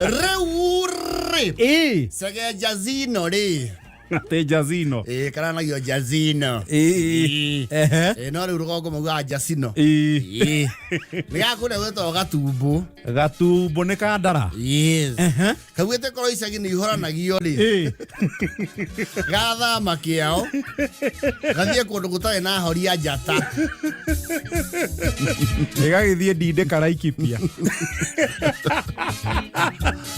Rĩu rĩ, Ĩĩ. Chege Jazino rĩ. Atĩ Jazino. Ĩĩ, karanagio Jazino. Ĩĩ. Ĩĩ. Ehe. Ĩĩ, no rĩu rũgongo maugaga Jasino. Ĩĩ. Ĩĩ. Nĩ gakũrĩa gwĩtagwo Gatumbu. Gatumbo nĩ kandara. Yes. Ehe. Kaugĩte korwo icagi nĩ ihoranagio rĩ, Ĩĩ. gathama kĩao gathiĩ kũndũ gũtarĩ na hori ya njata. Ĩgagĩthiĩ ndinde karaikipia.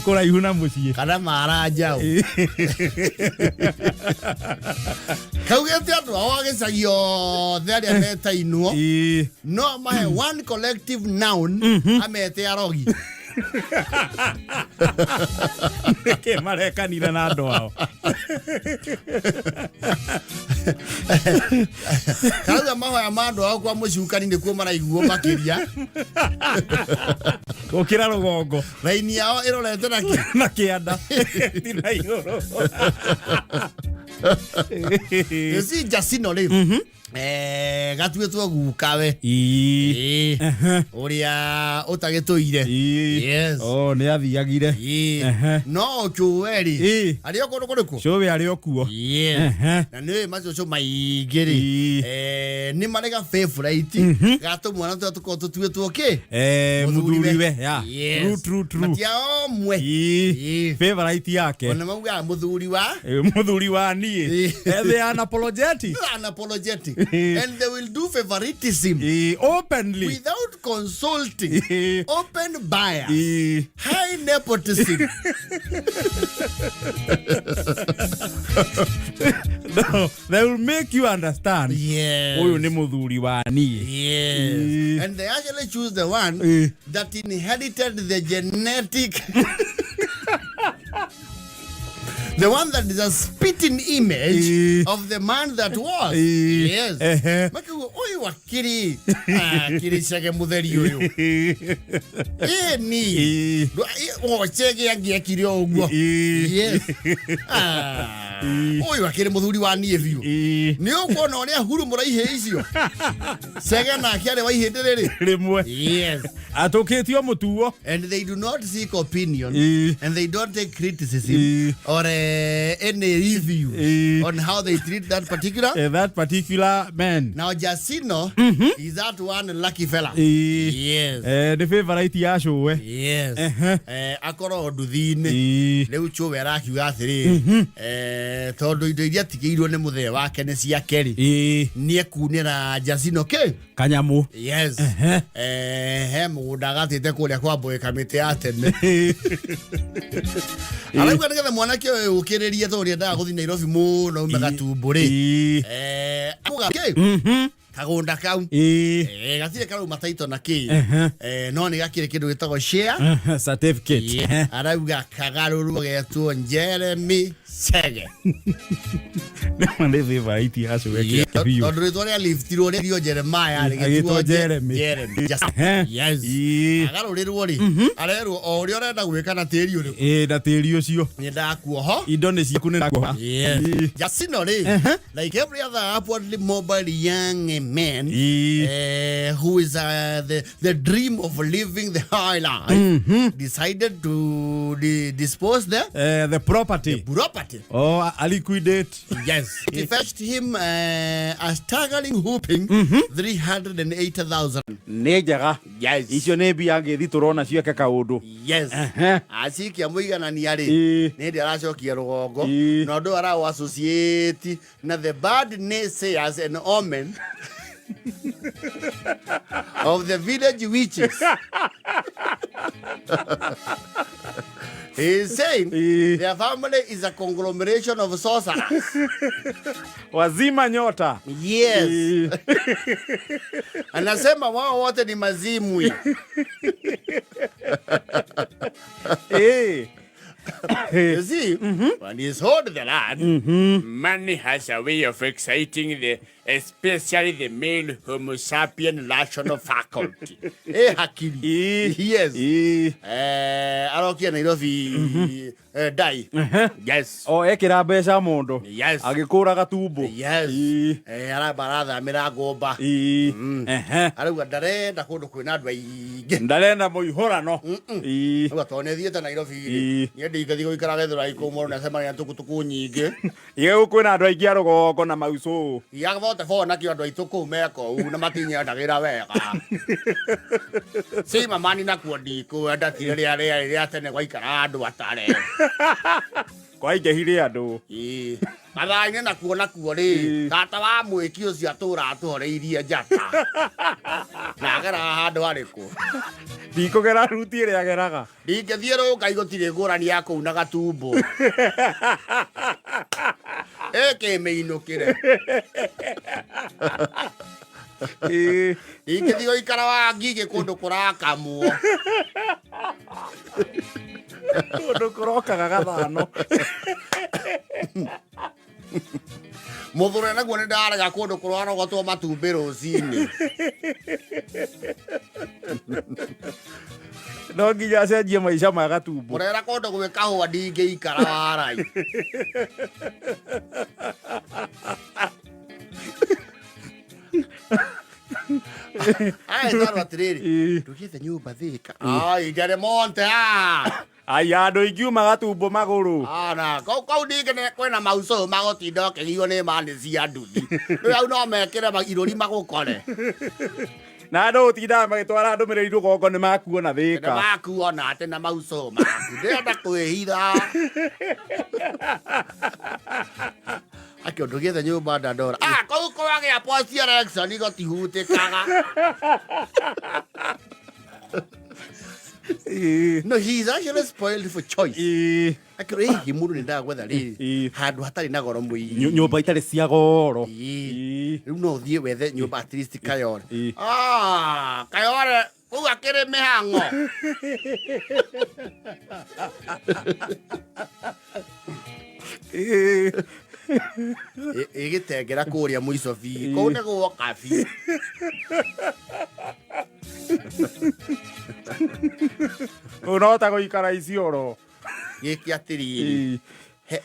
Kũraihu na mũciĩ. Kana mara njaũ. Kaugĩte andũ ao a gĩcagi othe arĩa metainwo Ĩĩ. no mahe one collective noun, amete arogi. Nĩkĩ marekanire na andũ ao? Karauga mahoya ma andũ ao kwa mũcukani nĩkuo maraiguo makĩria. Gũkĩra rũgongo. Raini yao ĩrorete na kĩ? Na kĩanda. Ti na igũrũ. You see, Jasino rĩ, gatuĩtwo gukawe. Ĩĩ. Ĩĩ. Ũrĩa ũtagĩtũire. Ĩĩ. Yes. Oh, nĩ athiagire. Ĩĩ. Ehe. No cũwe rĩ, Ĩĩ. arĩ o kũndũ kũrĩkũ? Cũwe arĩ o kuo. Yes. Ehe. Na nĩ macũcũ maingĩ rĩ, Ĩĩ. nĩ marĩ ga favorite gatũmwana tũrĩa tũkoragwo tũtuĩtwo kĩ? Mũthuriwe. Yeah. Yes. True, true, true. Matia omwe. Ĩĩ. Ĩĩ. Favorite yake. Ona maugaga mũthuri wa Mũthuri wa niĩ. Ĩĩ. They are unapologetic. Unapologetic. Ĩĩ. And they will do favoritism Ĩĩ, openly. without consulting. Ĩĩ. Open bias. Ĩĩ. High nepotism. No, they will make you understand. Yes. Ũyũ nĩ mũthuri wa niĩ. Yes. Ĩĩ. And they actually choose the one Ĩĩ. that inherited the genetic, the one that is a spitting image Ĩĩ. of the man that was. Ĩĩ. Yes. Ehe. Makiuga ũyũ akĩrĩ akĩrĩ Chege mũtheri ũyũ. Ĩni. Ĩĩ. O Chege angĩekire o ũguo. Ĩĩ. Yes. Ah, ũyũ akĩrĩ mũthuri wa niĩ biũ. Ĩĩ. Nĩ ũkuona ũrĩa huru mũraihĩ icio. Chege nake arĩ wa ihĩndĩ rĩrĩ. Rĩmwe. Yes. Atũkĩtio mũtuo. And they do not seek opinion Ĩĩ. and they don't take criticism Ĩĩ. or any review Ĩĩ. on how they treat that particular. That particular man. Now Jasino is that one lucky fella. Ĩĩ. Yes. Nĩ favorite ya cũwe. Yes. Ehe. Akorwo nduthi-inĩ. Ĩĩ. Rĩu cũwe arakiuga atĩrĩrĩ, tondũ indo iria atigĩirwo nĩ mũthee wake nĩ ciake rĩ, Ĩĩ. nĩ ekunĩra Jasino kĩ? Kanyamũ. Yes. Ehe. He mũgũnda agatĩte kũrĩa kwa Mboeka mĩtĩ ya tene. Arauga nĩgetha mwanake ũyũ ũkĩrĩrie tondũ nĩendaga gũthiĩ Nairobi mũno ume Gatumbu rĩ. Ĩĩ. Amuga kĩ? Kagũnda kau. Ĩĩ. Gatirĩ karauma taito na kĩ. Ehe. No nĩ gakĩrĩ kĩndũ gĩtagwo share. Ehe, certificate. Yeah. Arauga kagarũrwo getwo Jeremy Chege. Nĩ favorite ya cũwe kĩa biũ. Tondũ rĩtwa rĩa liftirwo rĩrio Jeremiah Agĩtwo rĩgĩtuo Jeremy. Jeremy. Ehe. Yes. Ĩĩ. Agarũrĩrwo rĩ, arerwo o ũrĩa ũrenda gwĩka na tĩri ũrĩkũ. Ĩĩ, na tĩri ũcio. Nĩ ndakuoho. Indo nĩ ciaku nĩ ndakuoha. Yes. Ĩĩ. Jasino rĩ, like every other upwardly mobile young man Ĩĩ. who is the dream of living the high life, decided to dispose the The property. property. Oh, a liquidate. Yes. It fetched him a staggering whooping 380,000. Nĩ njega. Yes. Icio nĩ mbia ngĩthi tũrona cieke kaũndũ. Yes. Ehe. Acikia mũiganania rĩ, Ĩĩ. nĩ hĩndĩ aracokia rũgongo Ĩĩ. na ũndũ ũyũ araũ associate na the bad naysayers and omen of the village witches. He is saying Ĩĩ. their family is a conglomeration of sorcerers. Wazima nyota. Yes. Ĩĩ. Anasema wao wote ni mazimwi. Ĩĩ. You see, when he's hold the land, money has a way of exciting the Especially the male Homo sapien rational faculty. Ĩ hakiri. Yes. Arokia Nairobi ndai. Yes. O ekĩra mbeca mũndũ. Yes. Agĩkũra gatumbo. Yes. Aramba arathamĩra ngũmba. Arauga ndarenda kũndũ kwĩna andũ aingĩ. Ndarenda mũihũrano. Arauga tondũ nĩ thiĩte Nairobi rĩ, niĩ ndingĩthiĩ gũikara Gĩthũrai kũu mũndũ nĩacemanagia na tukutuku nyingĩ. Iga gũkũ kwĩna andũ aingĩ a rũgongo na maucũ. Gĩa vote four nakĩo andũ aitũ kũu me kũu na matinyendagĩra wega. Si mamani nakuo ndikwenda ti rĩrĩa rĩarĩ rĩa tene gwaikara andũ atare. Kwaingĩhire andũ. Ĩĩ. Mathaa-inĩ nakuo nakuo rĩ, tata wa mwĩki ũcio atũraga atũhoreirie njata. Na ageraga handũ harĩkũ? Ndikũgera ruti ĩrĩa ageraga. Ndingĩthiĩ rũngai gũtirĩ ngũrani ya kũu na gatumbo. Ĩkĩmĩinũkĩre. Ndingĩthiĩ gũikara wa ngigĩ kũndũ kũrakamwo. Kũndũ kũrokaga gathano. Mũthũre naguo nĩ ndarega kũndũ kũrarogotwo matumbĩ rũcinĩ. No nginya acenjie maica ma gatumbo. Mũrera kũndũ gwĩ kahũa ndingĩikara warai. Ai, twarwo atĩrĩrĩ, ndũgĩethe nyũmba Thĩka. Ai, ndarĩ monte haha. Ai andũ ingiuma gatumbo magũrũ. Ana, kau kau ndingĩ nĩ kwĩna maucũ magũtinda ũkĩgio nĩ mani cia nduthi. Rĩu au no mekĩre irũri magũkore. Na andũ gũtindaga magĩtwara ndũmĩrĩri rũgongo nĩ makuona Nĩ Thĩka. makuona atĩ na maucũ maku. Ndĩrenda kwĩhitha. Akĩ ũndũ gĩethe nyũmba Dandora. Ah, kau kwagĩa post election gũtihutĩkaga. No, he is actually spoiled for choice. Akĩrwo hihi mũndũ nĩ ndagwetha rĩrĩ handũ hatarĩ na goro mũingĩ. Nyũmba itarĩ cia goro. Rĩu no ũthiĩ wethe nyũmba at least Kayore. Ah, Kayore kũu akĩrĩ mĩhang'o. Ĩgĩtengera kũrĩa mũico biũ. Kũu nĩ gwoka biũ. Ũnahota gũikara Isiolo. Gĩkĩ atĩrĩrĩ,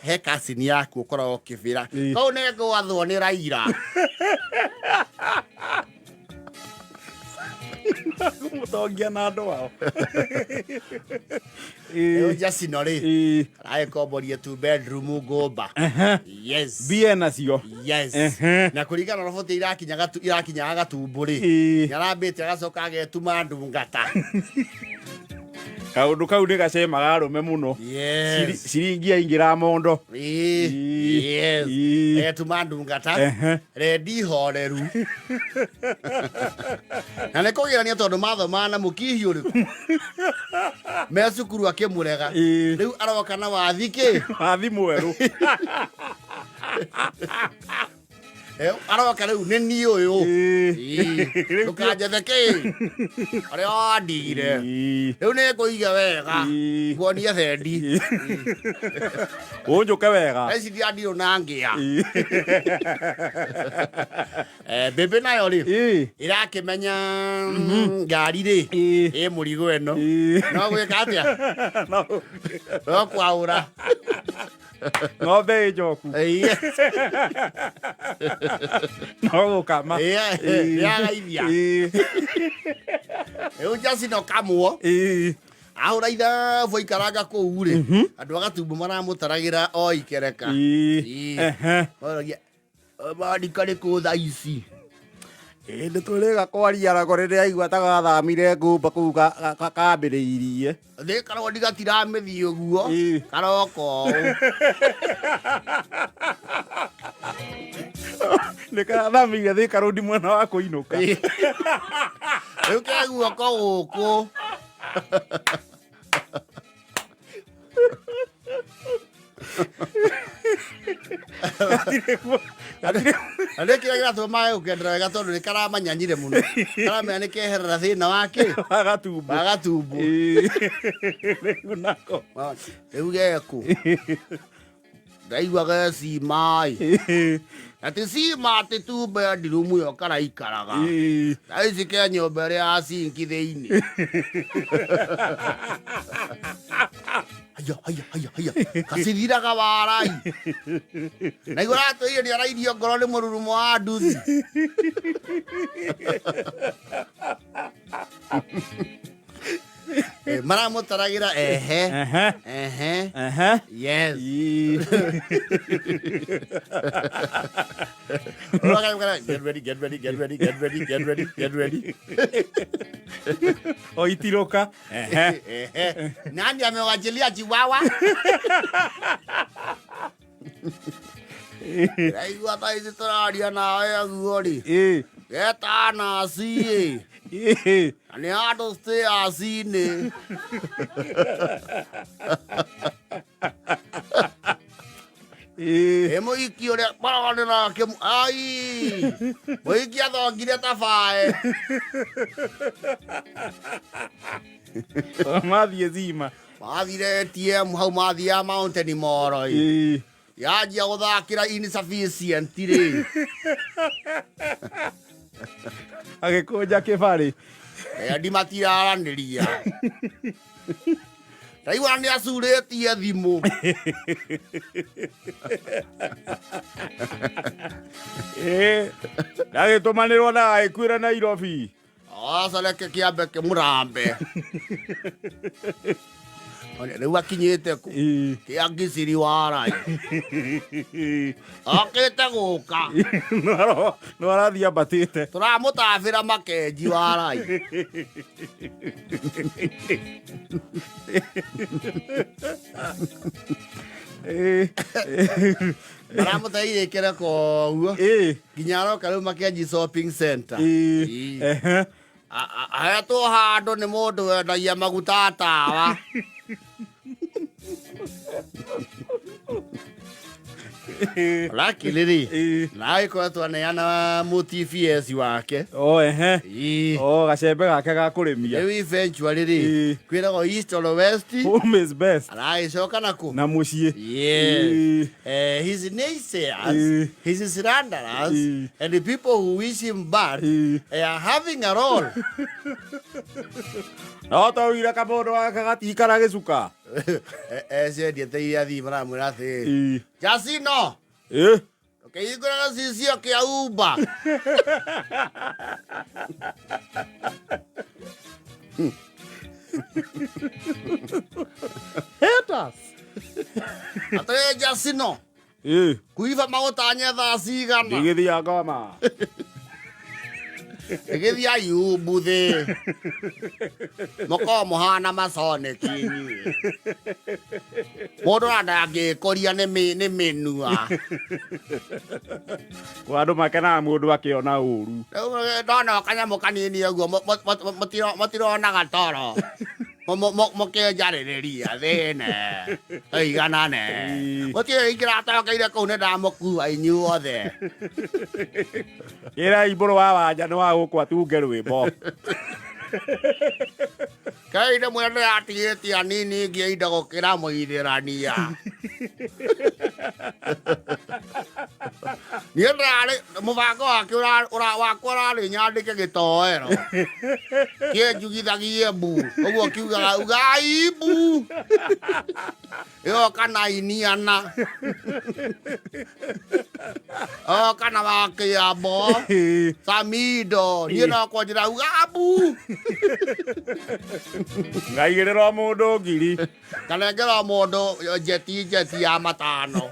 he cousin yaku ũkoragwo ũkĩbĩra kũu nĩ ngwathwo nĩ Raila. Kũmũtongia na andũ ao. Rĩu Justin rĩ aragĩkomborie two bedroom ngũmba. Yes. Mbia nacio. Yes. Na kũringana na roboti irakinyaga gatumbo rĩ, nĩarambĩte agacoka agetuma ndungata. Kaũndũ kau nĩ gacemaga arũme mũno. Yes. Ciringi yaingĩra mondo. Yes. Etuma ndungata. Rendi horeru. Na nĩ kũgirania tondũ mathomaga na mũkihi ũrĩkũ. Me cukuru akĩmũrega. Rĩu aroka na wathi kĩ? Wathi mwerũ. Aroka rĩu nĩ niĩ ũyũ. Ndũkanjethe kĩ? Ũrĩa wandigire. Rĩu nĩ ngũiga wega. Nguonie thendi. Ũnjũke wega. Thaa ici ndiandirũ na ngĩa. Mbĩmbĩ nayo rĩ ĩrakĩmenya ngari rĩ ĩ mũrigo ĩno no gwĩka atĩa no kwaũra Ng'ombe ĩ njoku. No gũkama. Yagaithia. Rĩu Justin kamwo ahũra ithabu aikaranga kũu rĩ, andũ a gatumbo maramũtaragĩra o ikereka. Maragia mandika nĩ kũ thaa ici? Ĩ nĩ tũrĩga kwaria nako rĩrĩa aigua ta gathamire ngũmba kũu kambĩrĩirie. Thĩ karondi gatiramĩthiĩ ũguo karoka ũũ. Nĩ karathamĩire Thĩka Road mwena wa kũinũka. Rĩu ke guoko gũkũ. Na nĩ kĩrĩa kĩratũma mage gũkendera wega tondũ nĩ karamanyanyire mũno. Karamenya nĩ keherera thĩna wa kĩ? Wa gatumbo. Wa gatumbo. Rĩu nako. Rĩu geku. Ndaigua gecima ĩ. Atĩ cima atĩ tu bedroom ĩyo karaikaraga. Thaa ici ke nyũmba ĩrĩa ya sinki thĩinĩ. Haya, haya, haya, haya. Gacithiraga warai. Na igua aratwĩrire nĩ arairio ngoro nĩ mũrurumo wa nduthi. Eh, maramũtaragĩra ehe. Ehe. Ehe. Ehe. Yes. Ii. Get ready, get ready, get ready, get ready, get ready, get ready. Oitiroka. Ehe. Ehe. Nani amewachilia chiwawa? Raigua thaa ici tũraria nawe aguo rĩ. Ĩ. Geta nasi ĩ. Ĩ. Na nĩ handũ stairs-inĩ. Ĩ. Ĩ mũhiki ũrĩa maragane nake ai. Mũhiki athongire ta bae. Mathiĩ zima. Mathire ATM hau mathiaga Mountain Mall ĩ. Ĩ. Yanjia gũthakĩra insufficient rĩ. Agĩkũnja kĩbarĩ. Endi matiraranĩria. Ndaigua nĩ acurĩtie thimũ. Ĩ. Ndagĩtũmanĩrwo na agĩkuĩra Nairobi. Aca reke kĩambe kĩmũrambe. One, Rĩu akinyĩte kũ? Ĩ. Kĩa ngiciri warai. Okĩte gũka. No arathiĩ ambatĩte. Tũramũtabĩra makenji warai. Ĩ. Maramũteire kĩreko ũguo. Ĩ. Nginya aroka rĩu Makenji shopping center. Ĩ. Ĩ. Ehe. Ahetwo handũ nĩ mũndũ wendagia maguta tawa. Luckily rĩ, Ĩ. na agĩkoretwo aneana mũTVS wake. O ehe. Ĩ. O gacembe gake ga kũrĩmia. Rĩu eventually rĩ, Ĩ. kwĩragwo east or west, Home is best. aragĩcoka nakũ? Na mũciĩ. Yes. Ĩ. His naysayers, Ĩ. his slanderers, Ĩ. and the people who wish him bad Ĩ. are having a role. No twaugire kamũndũ gaka gatikara gĩcuka. Eciendiete iria athii maramwĩra atĩrĩ, Ĩ. Jasino, Ĩ. ũkĩhingũra gĩcicio kĩa Uber. Haters. Atĩrĩ Jasino, Ĩ. kuiba magũtanye thaa cigana? Ndigithia ngoma. Ĩgĩthiĩ Ayubu thĩ. Mũkoragwo mũhana maconeki inyuĩ. Mũndũ ona ndangĩkũria nĩ nĩ mĩnua. Kwa andũ makenaga mũndũ akĩona ũru. Rĩu ndona kanyamũ kanini ũguo mũtironaga toro. Mũkĩnjarĩrĩria thĩne ĩiganane. Gũtirĩ ingĩratokeire kũu nĩ ndamũkua inyuothe. Ĩrai mbũrũ wa wanja nĩ wa gũkũ atunge rwĩmbo. Kei rĩmwe ndĩratigĩtie anini ngĩe indo gũkĩra mũithĩrania. Niĩ ndĩrarĩ mũbango wake wakwa ũrarĩ nyandĩke gĩtoero kĩnjugithagie mbu ũguo kiugaga ugai mbu ĩgoka na iniana oka na wakĩambo samido niĩ no kwanjĩra uga mbu. Ngaigĩrĩrwo mũndũ ngiri. Kanengera mũndũ njeti njeti ya matano.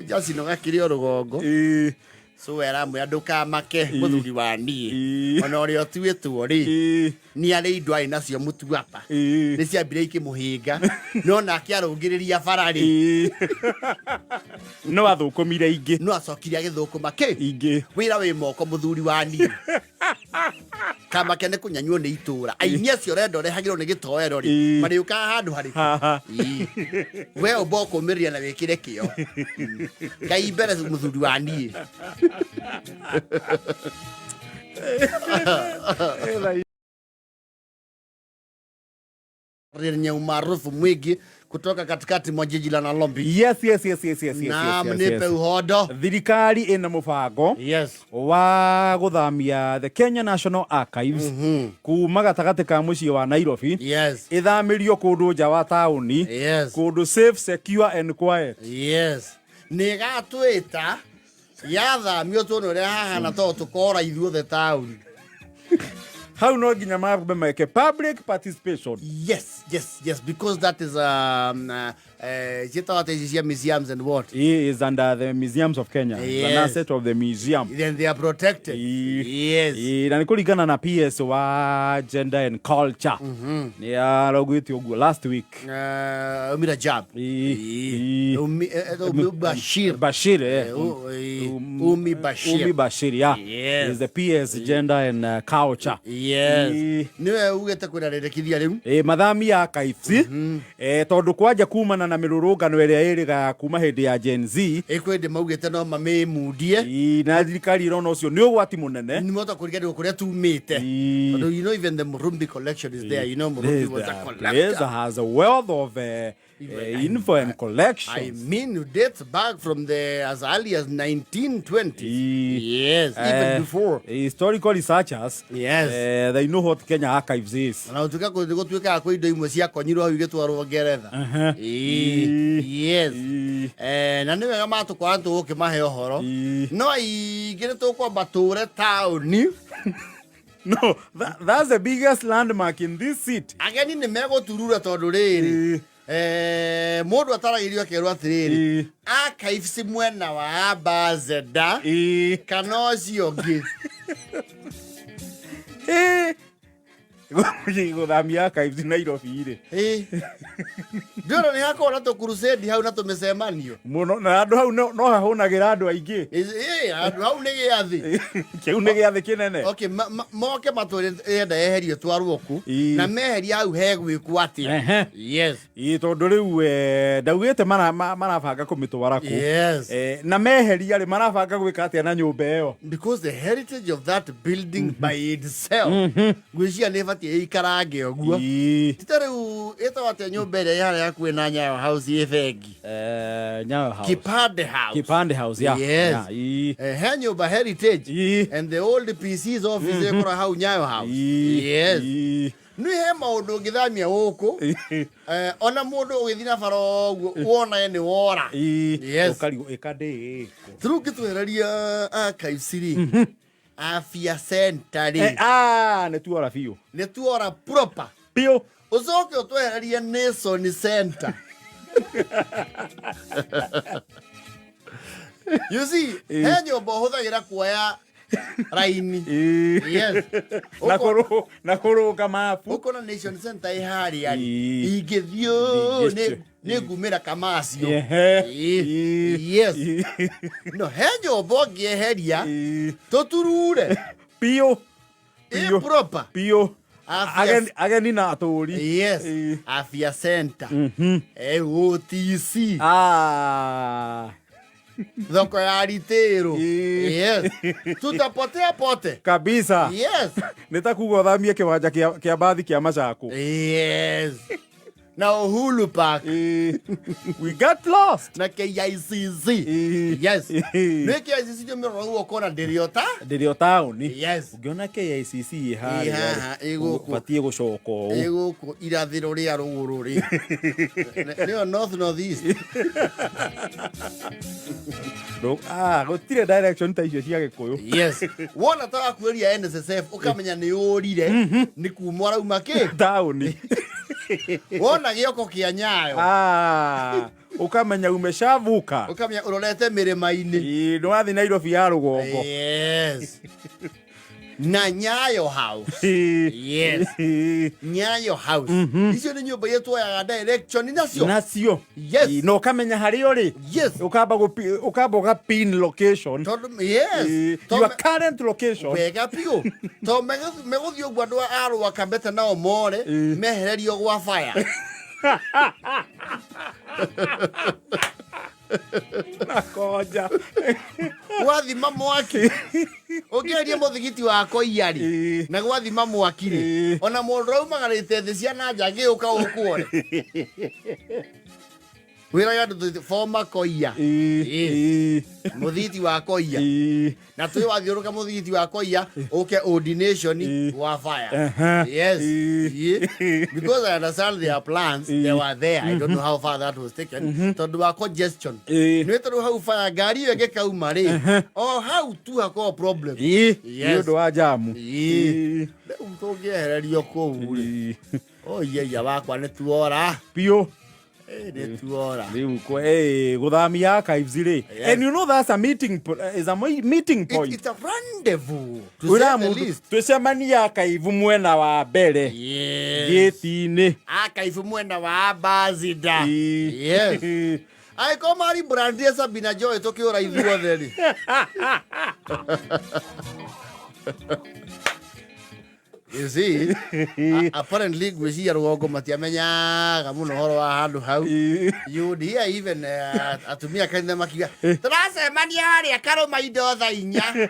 Jacino gakĩrĩ o rũgongo. Ĩ. So aramwĩra ndũkamake mũthuri wa niĩ. Ĩ. Ona ũrĩa ũtuĩtwo rĩ, Ĩ. nĩ arĩ indo arĩ nacio mũtuapa. Ĩ. Nĩ ciambire ikĩmũhĩnga. No nake arũngĩrĩria bara rĩ, Ĩ. No athũkũmire ingĩ. No acokire agĩthũkũma kĩ? Ingĩ. Wĩra wĩ moko mũthuri wa niĩ. Kamake nĩ kũnyanyuo nĩ itũra. Aini acio ũrenda ũrehagĩrwo nĩ gĩtoero rĩ, Ĩ. marĩũkaga handũ harĩkũ? Haha. Ĩ. We ũmba ũkũmĩrĩria na wĩkĩre kĩo. Ngai mbere mũthuri wa niĩ. Lenye umaarufu mwingi. Kutoka katikati mwa jiji la Nairobi. Yes. Na yes, mnipe yes. uhondo. Thirikari ĩna mũbango wa gũthamia the Kenya National Archives kuma gatagatĩ ka mũciĩ wa Nairobi, ĩthamĩrio kũndũ nja wa taũni, kũndũ safe, secure and quiet. Yes, nä gatwä ta yathamio tuone å rä a hahana tondå tå kora ithuothe taũni. Hau no nginya mambe meke public participation. Yes, because that is ciĩtagwo atĩa ici cia museums and what? He is under the Museums of Kenya. It's an asset of the museum. Then they are protected. Yes. Na nä kå ringana na PS wa gender and culture nä araugä å guo last week. Umi Rajab. Umi Bashir. Bashir, eh. Umi Bashir. Umi Bashir, yeah. Is the PS gender and culture. Niwe ugete kwĩra rĩrĩkithia rĩu. Mathamia archives, tondũ kwanja kumana na mĩrũrũngano ĩrĩa ĩrĩga kuma hĩndĩ ya Gen Z. Ĩkwĩ ndĩ maugĩte no mamĩmundie. Na thirikari ĩrona ũcio nĩ ũgwati mũnene. Nĩ mota kũriganĩrwo kũrĩa tumĩte. Tondũ even the Murumbi collection is there. Murumbi was a This collector. Has a wealth of info and I collections. mean, dates back from the as early as 1920s. Yes, even before. Historical researchers, they know what Kenya Archives is. Na ũtuĩka gũtuĩkaga kwĩ indo imwe ciakonyirwo hau igĩtwarwo Ngeretha. Yes. Na nĩ wega matũkora tũgũkĩmahe ũhoro. No aingĩ nĩ tũkwamba tũre taũni. No, that's the biggest landmark in this city. Ageni nĩ megũturura tondũ rĩrĩ, mũndũ ataragĩrio akerwo atĩrĩrĩ, archives mwena wa ambassador kana ũcio ũngĩ. Gũthamia archives Nairobi rĩ. Ndĩrona nĩ hakorwo na tũkurusedi hau na tũmĩcemanio. Mũno, na andũ hau no hahũnagĩra andũ aingĩ. Handũ hau nĩ gĩathĩ. Kĩu nĩ gĩathĩ kĩnene. Okay, moke matwĩre ĩrenda yeherio twarwo kũ, na meheria hau hegwĩkwo atĩa. Yes. Tondũ rĩu ndaugĩte marabanga kũmĩtwara kũ. Na meheria rĩ, marabanga gwĩka atĩa na nyũmba ĩyo? Because the heritage of that building by itself, ngwĩciria nĩ ĩbatiĩ ĩikarange ũguo. Tita rĩu ĩtagwo atĩa nyũmba ĩrĩa ĩ harĩa hakuhĩ na Nyayo House ĩ bengi? Nyayo House. Kipande House. Kipande House, yeah. Yes. Yeah. He nyũmba heritage and the old PC's office ĩkorwo hau Nyayo House. Yes. Nĩ he maũndũ ũngĩthamia gũkũ, ona mũndũ ũgĩthiĩ na bara ũguo wonage nĩ wora. Yes. Ũkarigwo ĩka ndĩ ĩkũ. Rĩu ngĩtwehereria archives rĩ, Afya Center rĩ, Ah, nĩ tuora biũ. Nĩ tuora proper. Biũ. Ũcoke ũtwehererie Nation Center. You see, he nyũmba ũhũthagĩra kuoya raini. Yes. Na kũrũnga mapu. Ũkona Nation Center ĩ harĩa rĩ, ingĩthiĩ nĩ ngumĩra kamacio. Yes. No he nyũmba ũngĩeheria tũturure. Biũ. Ĩ Biũ. proper. Biũ. Afya Ageni na atũri. Yes. Afya Center. OTC. Ah. Thoko ya ritĩrũ. Yes. Tutapotea pote. Kabisa. Yes. Nĩ ta kuga ũthamie kĩwanja kĩa mbathi kĩa Machakũ. Yes. Na Uhuru Park. We got lost. Na KICC. Yes. Nĩ KICC ndio mĩrora ũguo ũkona ndĩrĩ o ta. Ndĩrĩ o taũni. Yes. Ũngĩona KICC ĩ harĩa Ĩ haha, ĩ gũkũ. Ũbatiĩ gũcoka ũũ. Ĩ gũkũ irathĩro rĩa rũgũrũ rĩ. Nĩyo north north east. Ah, gũtirĩ direction ta icio cia Gĩkũyũ. Yes. Wona ta wakuĩria NSSF ũkamenya nĩ ũrire nĩ kuma ũrauma kĩ? Taũni. Wona gĩoko kĩa Nyayo. Ah, ũkamenya umeshavuka. Ũkamenya ũrorete mĩrĩma-inĩ. Nĩ wathiĩ Nairobi ya rũgongo. Yes. Na Nyayo House. Yes. Nyayo House. Icio nĩ nyũmba iria tuoyaga direction nacio. Nacio. Yes. Na ũkamenya harĩa ũrĩ. Ũkamba ũga pin location. Tondũ yes. Your current location. Wega biũ. Tondũ megũthiĩ ũguo andũ a Rwakambete nao more mehererio gwa fire. Na konja. Gwathima mwaki ũngĩeheria mũthigiti wa koia rĩ, na gwathima mwaki rĩ, ona mũndũ raumagarĩte thĩ cia na nja angĩũka ũkuore wĩraga andũ former koia. Mũthigiti wa koia. Na twĩ wathiũrũka mũthigiti wa koia ũke ordination wa fire. Yes. Yeah. Because I understand their plans, they were there. I don't know how far that was taken, tondũ wa congestion. Nĩ tondũ hau fire ngari ĩyo ĩngĩkauma rĩ, o hau tu hakoragwo problem. Nĩ ũndũ wa jamu. Rĩu tũngĩehererio kũu rĩ, oiyeia wakwa, nĩ tuora. Biũ. Nĩ tuora. Rĩu gũthamia archives rĩ. And you know that's a meeting is a meeting point. It's a rendezvous to Wĩra say the mũndũ least. twĩcemanie archive mwena wa mbere gĩti-inĩ. Archive mwena wa ambassador. Yes. Angĩkorwo mari brandie Sabina Joy tũkĩũra ithuothe rĩ, you see, apparently ngwĩciria rũgongo matiamenyaga mũno ũhoro wa handũ hau. You would hear even atumia kanitha makiuga tũracemania harĩa karũma indo thaa 4.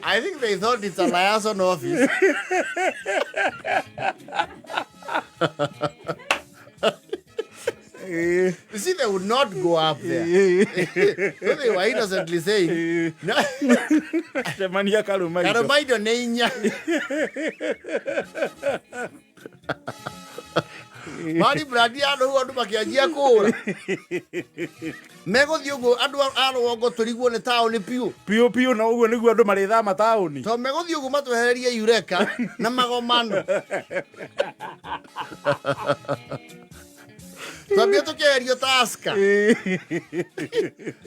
I think they thought it's a liaison office. You see, they would not go up there. So they were innocently saying, no, cemania karũma indo. Karũma indo nĩ 4. Mari brandi ya andũ andũ makĩanjia kũũra. Megũthiĩ ũguo andũ a rũgongo tũrigwo nĩ taũni piũ. Piũ piũ, na ũguo nĩguo andũ marĩthama taũni. To megũthiĩ ũguo matwehererie Eureka na magomano. Twambie tũkĩeherio Tusker.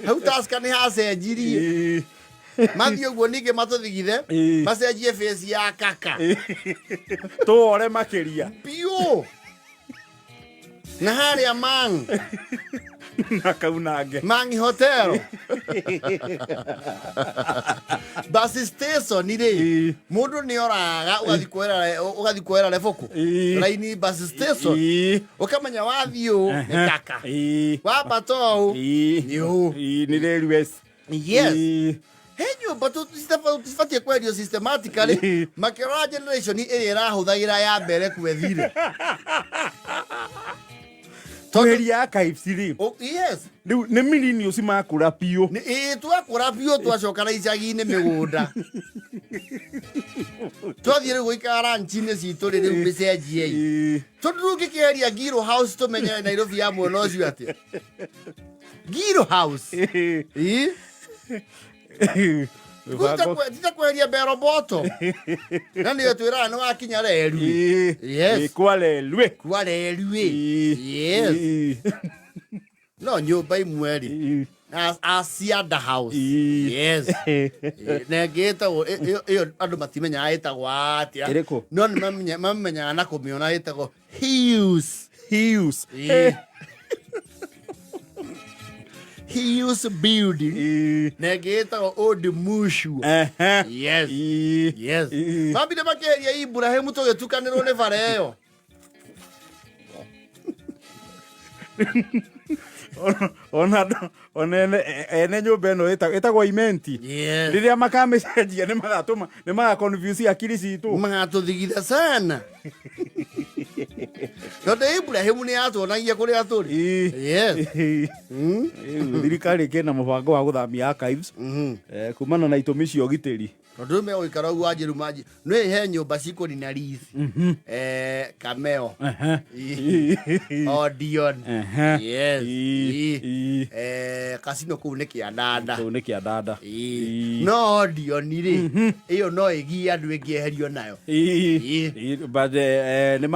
Hau Tusker nĩ hacenjirie. Mathiĩ ũguo ningĩ matũthigithe, macenjie face ya kaka. Tũwore makĩria. Biũ. Na harĩa Mang, na kaunange. Mang Hotel. Bus station rĩ, mũndũ nĩ oraga ũgathiĩ kuoera rebũkũ. Raini bus station. Ũkamenya wathiĩ ũũ nĩ kaka. Wambata ũũ nĩ ũũ. Nĩ railways. Yes. He nyũmba tũtibatiĩ kwendio systematically, makĩrora generation ĩrĩa ĩrahũthagĩra ya mbere kwethire. Kweheria archives rĩ, Yes. Rĩu nĩ millennials makũra biũ. Ĩĩ, twakũra biũ, twacoka na icagi-inĩ mĩgũnda, twathiĩ rĩu gũikara ranchi-inĩ citũ rĩ, rĩu mĩcenjiei, tondũ rĩu ũngĩkĩeheria Ngiro House, tũmenye Nairobi ya mwena ũcio atĩa Ngiro House. Ĩĩ. Tita kweheria mbero mboto na nĩyo twĩraga nĩ wakinya reru. Yes. Kwa relwe. Kwa reru. Yes. No nyũmba imwe rĩ, Asianda House. Yes. Na ĩngĩ ĩtagwo ĩyo andũ matimenyaga ĩtagwo atĩa. Ĩrĩkũ? No nĩ mamĩmenyaga na kũmĩona, ĩtagwo Hughes. Hughes. Ĩĩ. Hughes Building. Na ĩngĩ ĩtagwo Old Mutual. Yes. Yes. Mambire makĩeheria Ibrahim, tũgĩtukanĩrwo nĩ bara ĩyo. Ona ene nyũmba ĩno ĩtagwo Imenti, rĩrĩa makamĩcenjia nĩ magatũma nĩ maga confuse akiri citũ. Magatũthigitha sana tondũ Ibrahim nĩ yatuonagia kũrĩa tũrĩ. Yes. Rĩu thirikari ĩkĩna mũbango wa gũthamia archives kumana na itũmi cia ũgitĩri. Tondũ rĩu megũikara ũguo wanjĩru manji nĩ he nyũmba cikũnina rithi, Cameo, Odeon. Yes. Casino kũu nĩ kĩandanda. Kũu nĩ kĩandanda. No Odeon rĩ, ĩyo no ĩgie andũ ĩngĩeherio nayo. But nĩ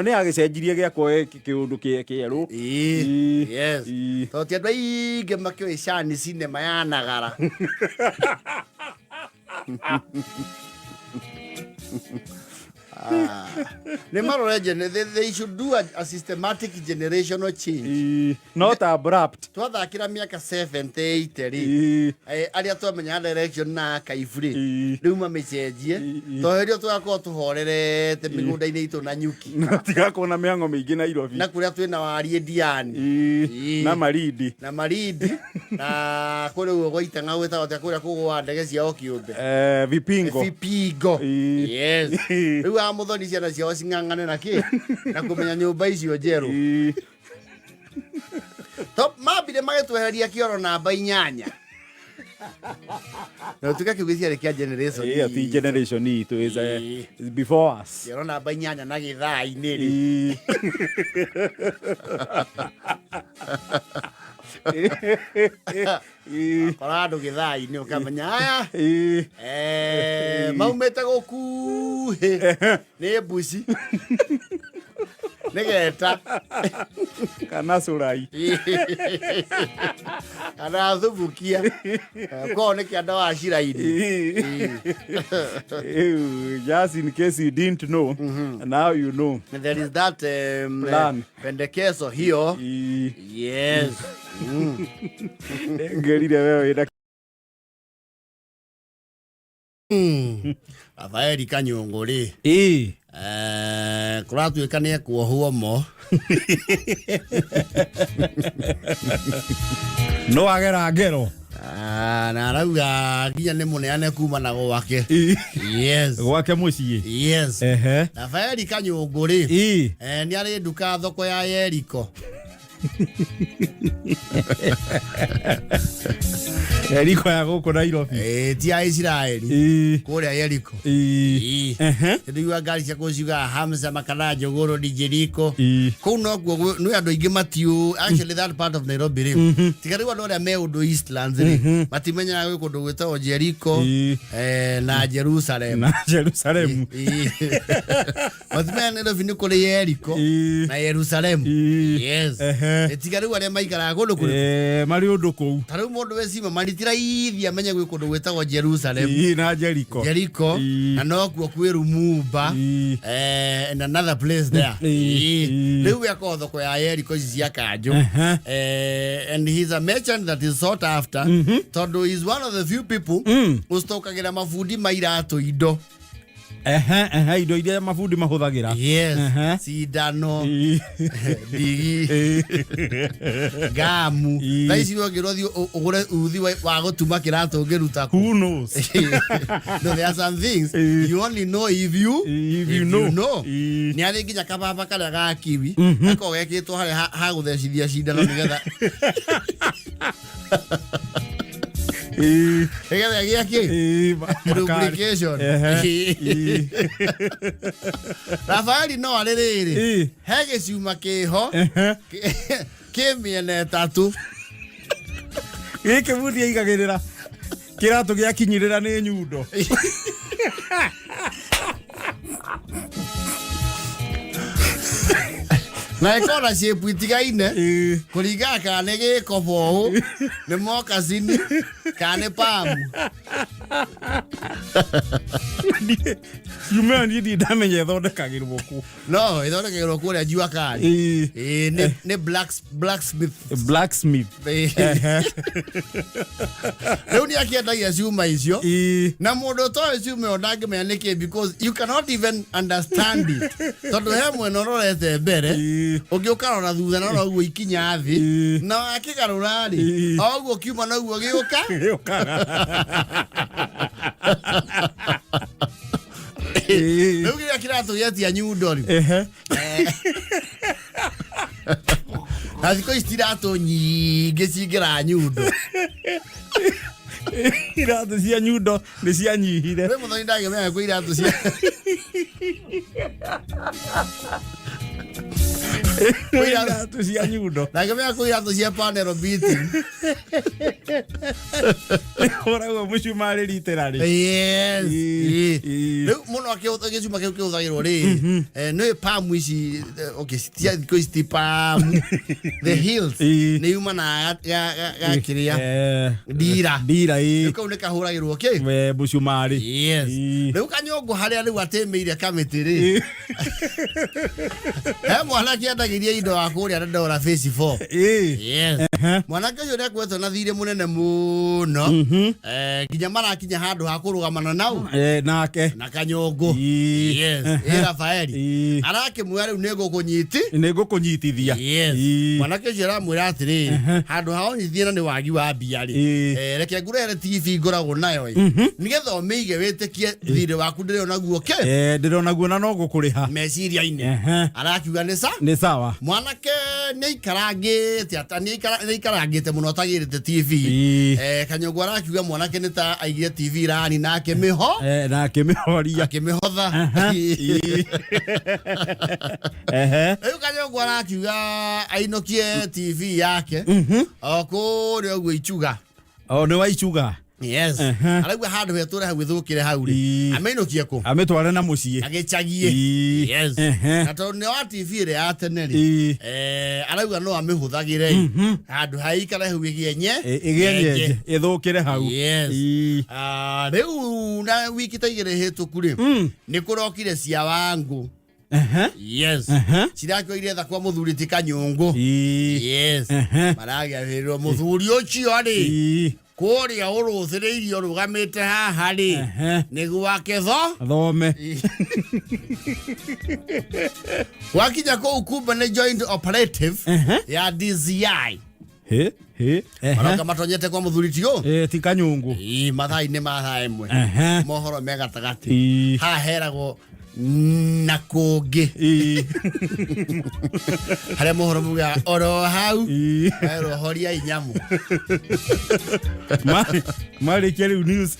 nĩ yagĩcenjirie gĩakwo kĩũndũ kĩerũ. Yes. Tondũ ti andũ aingĩ makĩũĩ Shani Cinema ya Nagara. Nĩ marore they should do a systematic generational change. Ĩĩ, not abrupt. Twathakĩra mĩaka 78 rĩ, arĩa twamenyaga direction na archive rĩ, rĩu mamĩcenjie, tondũ hĩndĩ ĩyo tũgakorwo tũhorerete mĩgũnda-inĩ itũ na nyuki. Na tigakorwo na mĩhang'o mĩingĩ Nairobi. Na kũrĩa twĩna wariĩ Diani. Na Malindi. Na Malindi na kũrĩa ũguo gwa Itang'a gwĩtagwo atĩa kũrĩa kũgũaga ndege ciao kĩũmbe? Vipingo. Vipingo. Yes. Rĩu a Mũthoni ciana ciao cing'ang'ane na kĩ na kũmenya nyũmba icio njerũ. To mambire magĩtwehereria kĩoro namba 8. Na ũtuĩka kĩu gĩciarĩ kĩa generation Ĩyo ti itũ. generation itũ, is before us. Kĩoro namba 8 na gĩthaa-inĩ rĩ. Kora andũ gĩthaa-inĩ ũkamenya aya maumĩte gũkuhĩ nĩ mbuci nĩ geta kana cũrai kana thubukia. Korwo nĩ kĩanda wa ciraini. Ew, just in case you didn't know, now you know. There is that plan. Pendekezo hiyo. Yes. Ngerire wewe wĩna Rafaeli Kanyũngũ rĩ, kũratuĩka nĩ ekuohwo mo. No agera ngero. Ah, na arauga nginya nĩ mũneane kuma na gwake. Yes. Gwake mũciĩ. Yes. Rafaeli Kanyũngũ rĩ, nĩ arĩ nduka thoko ya Yeriko. Yeriko ya gũkũ Nairobi. Ti ya Isiraeli. Kũrĩa Yeriko. Nĩndĩiguaga ngari cia kũu ciugaga Hamza Makana Njũgũrũ ni Jeriko. Kũu nokuo nĩ andũ aingĩ matiũ. Actually that part of Nairobi rĩ. Tiga rĩu andũ arĩa me ũndũ Eastlands rĩ, matimenyaga gwĩ kũndũ gwĩtagwo Jeriko, na Jerusalem. Na Jerusalem. Matimenyaga Nairobi nĩ kũrĩ Yeriko na Jerusalem. Yes. Tiga rĩu arĩa maikaraga kũndũ kũrĩ. Marĩ ũndũ kũu. Ta rĩu mũndũ wĩ cima maritiraithia amenye gwĩ kũndũ gwĩtagwo Jerusalem. Na Jeriko. Jeriko. Na nokuo kwĩ Lumumba. And another place there. Rĩu gĩakorwo thoko ya Yeriko ici cia Kanjũ. And he's a merchant that is sought after. Tondũ he's one of the few people ũcitokagĩra mabundi ma iratũ indo. Indo iria mabundi mahũthagĩra. Yes. Cindano, ndigi, ngamu. Thaa ici ũngĩrwo thiĩ ũgũre uthi wa gũtuma kĩratũ ũngĩruta kũ? Who knows? No, there are some things you only know if you, If you if know. you know. Nĩ arĩ nginya kababa karĩa ga kiwi gakoragwo gekĩrĩtwo harĩa ha gũthecithia cindano nĩgetha nĩgetha gĩa kĩ? Lubrication. Rafaeli no arĩ rĩrĩ, he gĩcuma kĩho kĩ mĩena ĩtatũ. Gĩkĩ bundi aigagĩrĩra kĩratũ gĩakinyĩrĩra nĩ nyundo. Na ĩkorwo na shape itigaine kũringana kana nĩ gĩkobo ũũ, nĩ mokasini kana nĩ pamu. Ciuma ĩyo niĩ ndirĩ ndamenya ĩthondekagĩrwo kũ. No ĩthondekagĩrwo kũrĩa jua kali. Nĩ blacksmith. Blacksmith. Rĩu nĩ akĩendagia ciuma icio. Na mũndũ ũtoĩ ciuma ĩyo ndangĩmenya nĩkĩ, because you cannot even understand it. Tondũ he mwena ũrorete mbere, ũngĩ ũkarora thutha na ũguo ikinya thĩ, na wakĩgarũra rĩ, o ũguo kiuma na ũguo gĩũka. Gĩũkaga. Rĩu kĩrĩa kĩratũ gĩetia nyundo rĩ. Na thikũ ici iratũ nyingĩ cingĩra nyundo. Iratũ cia nyundo nĩ cianyihire. Rĩu mũthoni ndangĩmenya kwĩ iratũ cia Iratũ cia nyundo. Ndangĩmenya kwĩ iratũ cia panel beating. Ũrauga mũcumarĩ ritĩra rĩ. Yes. Rĩu mũno gĩcuma kĩu kĩhũthagĩrwo rĩ, nĩ pamu ici, okay, cia thikũ ici ti pamu, the hills nĩ yumanaga ga kĩrĩa ndira. Ndira, ĩĩ. Rĩu kau nĩ kahũragĩrwo kĩ? We mũcumarĩ. Yes. Rĩu kanyũngũ harĩa rĩu atĩmĩire kamĩtĩ rĩ, he mwanake endagĩria indo wa kũrĩa Dandora Phase 4. Yes. Mwanake ũcio nĩ akoretwo na thirĩ mũnene mũno, nginya marakinya handũ ha kũrũgamana nau. Nake. Na kanyũngũ. Yes. Ĩ Rafaeli. Arakĩmwĩra rĩu nĩ ngũkũnyiti. Nĩ ngũkũnyitithia. Yes. Mwanake ũcio aramwĩra atĩrĩrĩ, handũ ha ũnyitithie na nĩ wagi wa mbia rĩ, reke ngũrehere TV ngoragwo nayo ĩ, nĩgetha ũmĩige wĩtĩkie thirĩ waku ndĩrĩ onaguo kĩ. Ndĩrona guo na no gũkũrĩha. Meciria-inĩ. Arakiuga nĩ sa. Nĩ sawa. Mwanake nĩ aikarangĩte ata nĩ aikarangĩte mũno atagĩrĩte TV. Kanyũngũ arakiuga mwanake nĩ ta aigire TV rani na akĩmĩho. Na akĩmĩhoria. Akĩmĩhotha. Rĩu kanyũngũ arakiuga ainũkie TV yake o kũrĩa ũguo Ichuga. O nĩ wa Ichuga. Yes. Araigua handũ hetũre hau ĩthũkĩre hau rĩ, amĩinũkie kũ? Amĩtware na mũciĩ. Agĩcagie. Yes. Na tondũ nĩ wa TV ĩrĩa ya tene rĩ, arauga no amĩhũthagĩre handũ ha ikare hau ĩgĩe nye. Ĩgĩe nyenje ĩthũkĩre hau. Yes. Ah, rĩu na wiki ta 2 hĩtũku rĩ, nĩ kũrokire cia Wangũ. Yes. Cirakĩoire tha kwa mũthuri ti Kanyũngũ. Yes. Maragĩathĩrĩrwo mũthuri ũcio rĩ, kũrĩa ũrũthĩrĩirie ũrũgamĩte haha rĩ, nĩ gwake tho thome. Wakinya kũu kumbe nĩ joint operative ya DCI. He he. Maroka matonyete kwa mũthuri tio. Ti Kanyũngũ. Ii, mathaa-inĩ ma thaa 1. Mohoro me gatagatĩ. Haha heragwo na kũngĩ. Harĩa mohoro mugaga oro hau. Herwo horia inyamu. Marĩkia rĩu news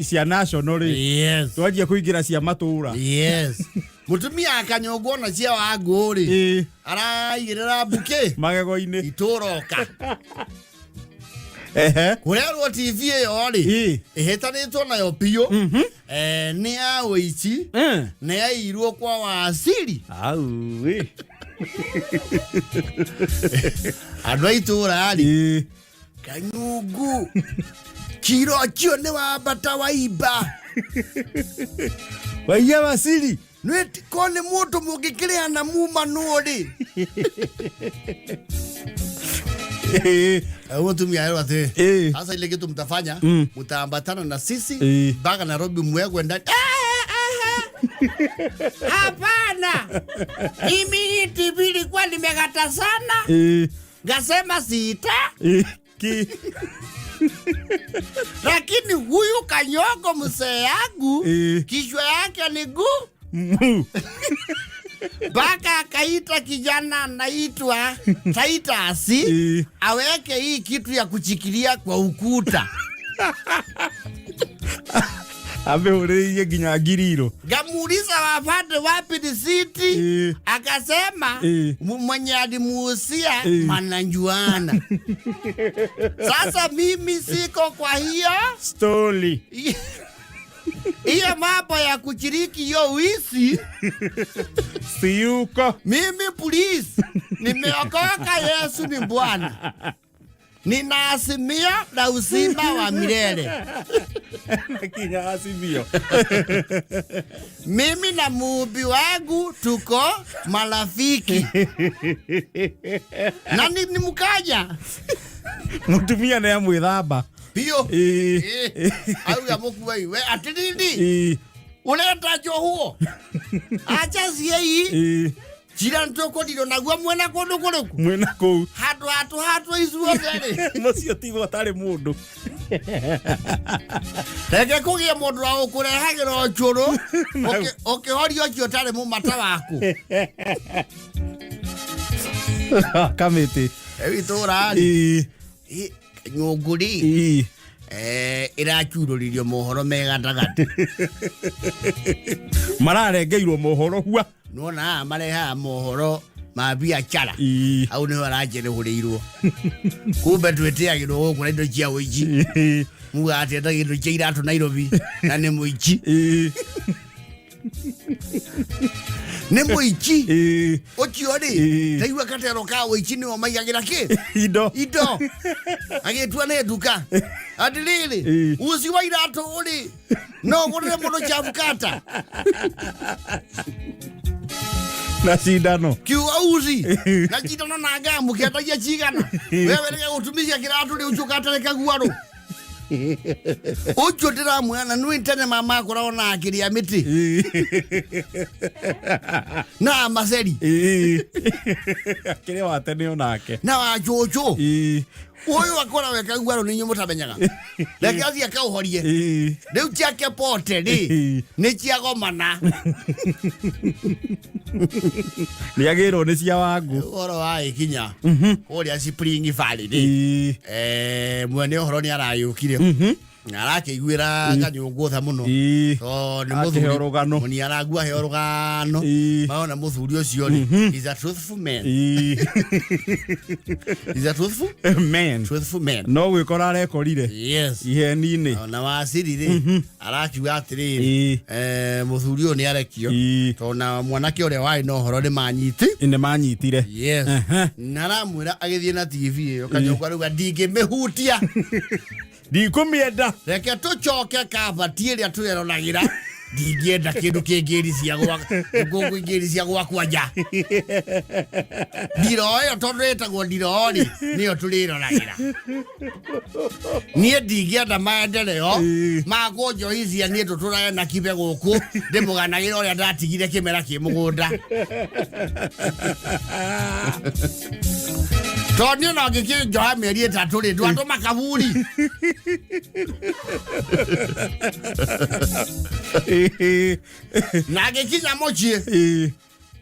cia national rĩ. Yes. Twanjia kũingĩra cia matũra. Yes. Mũtumia akanyũngwo na cia Wangũ rĩ, araigĩrĩra mbukĩ magego-inĩ itũroka. Kũrerwo TV ĩyo rĩ, ĩhĩtanĩtwo nayo biũ, nĩ ya ũici, nĩ yairwo kwa Wasiri. Au ĩ. Andũ a itũra rĩ, Kanyungu kiro ũcio nĩ wambata waimba. Waiya Wasiri. Ko nĩ mũndũ mũngĩkĩrĩha na muma nũ rĩ. Mũtumia erwo atĩ sasa ile kitu mtafanya, mtaambatana na sisi mpaka Nairobi mwekwe ndani. Hapana, mimi hii TV ilikuwa nimekata sana, ngasema sita. Ki. Lakini huyu Kanyongo mzee yangu, kichwa yake ni guu mpaka akaita kijana anaitwa Titus aweke hii kitu ya kuchikilia kwa ukuta. Amehũrĩrĩirie nginya ngiriro. Ngamuuliza wapate wapi risiti, akasema mwenye alimuuzia manajuana. Sasa mimi siko kwa hiyo story. Hiyo mambo ya kuchiriki hiyo wizi siyuko. Mimi please, nimeokoka, Yesu ni Bwana. Ninaazimia na uzima wa milele. Kinya azimio. Mimi na muumbi wangu tuko marafiki. Na ni mkaja. Mutumia nĩ amwĩthamba. Biũ. Auga mũkuai, we atirindi. Ũreta njohuo. Acha ciei. Njira nĩtũkũrirwo naguo mwena kũndũ kũrĩkũ? Mwena kũu. Handũ hatũ hatũ icuothe rĩ. Mũcio tigwo atarĩ mũndũ. Reke kũgĩe mũndũ wa gũkũrehagĩra ũcũrũ, ũkĩhoria ũcio ũtarĩ mũmata waku. Kamĩtĩ. Rĩu itũũra rĩ, nyũngũ rĩ, ĩracurũririo mohoro me gatagatĩ. Mararengeirwo mohoro hua. Nĩwona haha marehaga mohoro ma biacara. Hau nĩho aranjerehũrĩirwo. Kumbe twĩtĩagĩrwo gũkũ na indo cia ũici. Muga atĩ endagia indo cia iratũ Nairobi na nĩ mũici. Nĩ mũici. Ũcio rĩ, ndaigua katero ka ũici nĩo maigagĩra kĩ? Indo. Indo. Agĩtua nĩ nduka. Atĩrĩrĩ, uci wa iratũ rĩ, no ũgũrĩre mũndũ chabukata. Na cindano. Kiugo uci na cindano na ngamu kĩendagia cigana. Wewe rĩga gũtumithia kĩratũ rĩ ũcio ũgatereka guarũ. Ũcio ndĩramwĩra na nĩ tene mama akoragwo na akĩrĩa mĩtĩ na maceri Akĩrĩ wa tene onake. Na wa cũcũ. Ũyũ akoragwo eka guarũ nĩ inyuĩ mũtamenyaga. Reke athiĩ akaũhorie. Rĩu ciake pote rĩ nĩ ciagomana. Nĩ agĩrwo nĩ cia wangu. Ũhoro wa ĩkinya kũrĩa Spring Valley rĩ, mwene ũhoro nĩ aragĩũkire na arakĩiguĩra kanyũngũ tha mũno. Tondũ nĩ Akĩheo mũthuri rũgano. Mũni aragua heo rũgano. Maona mũthuri ũcio rĩ is a truthful man. Is a truthful Man. Truthful man. No gwĩkora arekorire iheni-inĩ. Ona waciri rĩ arakiuga atĩrĩrĩ, mũthuri ũyũ nĩ arekio tondũ na mwanake ũrĩa warĩ na ũhoro nĩ manyiti. Nĩ manyitire. Yes. Na aramwĩra agĩthiĩ na TV ĩyo kanyũngũ arauga ndingĩmĩhutia. Ndikũmĩenda. Reke tũcoke kabati ĩrĩa tũreronagĩra, ndingĩenda kĩndũ kĩngĩri cia gwa ngũngũ ingĩri cia gwakwa nja. Ndiro ĩyo tondũ ĩtagwo ndiro rĩ nĩyo tũrĩroragĩra. Niĩ ndingĩenda maendeleo makũnjohithia niĩ tũtũrage na kibe gũkũ ndĩmũganagĩra ũrĩa ndatigire kĩmera kĩ mũgũnda. Tondũ niĩ no ngĩkĩnjoha mĩeri 3 rĩ ndwatũma kaburi. Na ngĩkinya mũciĩ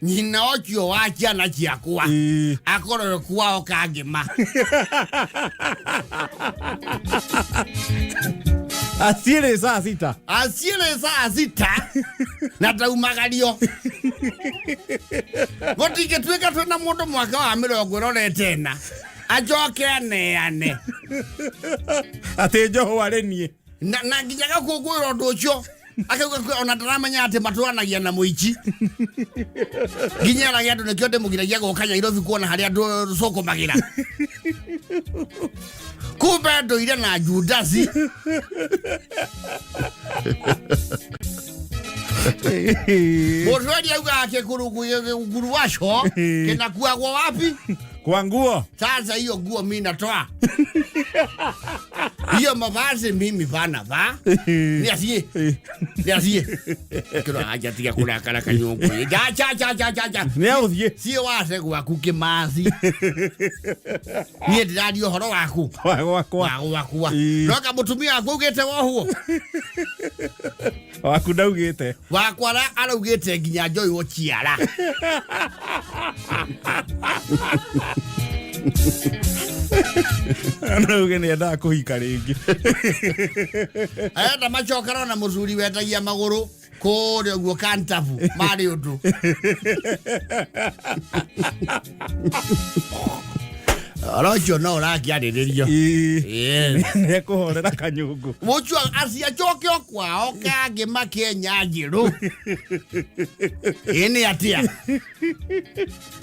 nyina ũcio wa ciana ciakwa akorwo kwao kangĩma. Acirĩ saa sita. Acirĩ saa sita na ndaumagario. Gũtingĩtuĩka twĩna mũndũ mwaka wa 24 acoke aneane atĩ njohwo arĩ niĩ. Na nginya gakũngũĩra ũndũ ũcio akauga ona ndaramenya atĩ matũranagia na mũici. Nginya erage andũ nĩkĩo ndĩmũgiragia gũka Nairobi kuona harĩa andũ cũkũmagĩra. Kumbe ndũire na Judasi. Mũtweri augaga kĩkuru waco kĩnakuagwo wapi? Kwa nguo. Sasa hiyo nguo mimi natoa. Hiyo mavazi mimi vana va. Ni asie. Ni asie. Kiro aja tiga kurakara kanyungu. Ja ja ja ja ja ja. Ni athie. Sie wace gwaku kimathi. Niĩ ndĩraria ũhoro waku. Wa gwakwa. Wa gwakwa. No ka mũtumia waku augĩte wohwo. Waku ndaugĩte. Wakwa araugĩte nginya njoywo ciara. Arauge nĩ endaga kũhika rĩngĩ. Arenda macokera na mũthuri wendagia magũrũ kũrĩa ũguo Kantabu marĩ ũndũ. Ũhoro ũcio no ũrakĩarĩrĩrio. Yes. Nĩ ekũhorera kanyũngũ. Mũcio aciacoke o kwao kangĩ makenya njĩrũ. Ĩ nĩ atĩa?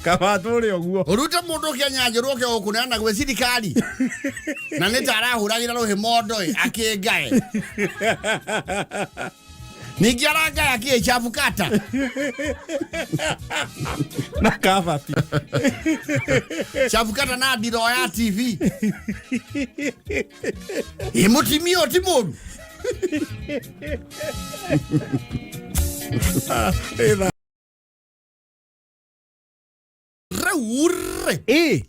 Kaba tũrĩ ũguo. Ũrute mũndũ Kenya njĩrũ oke gũkũneana gwĩ thirikari. Na nĩ ta arahũragĩra rũhĩ mondo ĩ, akĩngae. Ningĩ arangaya kĩ chabukata. Na kabati. Chabukata na ndiro ya TV. Ĩ mũtimia ũyũ ti mũru. Rĩu-rĩ.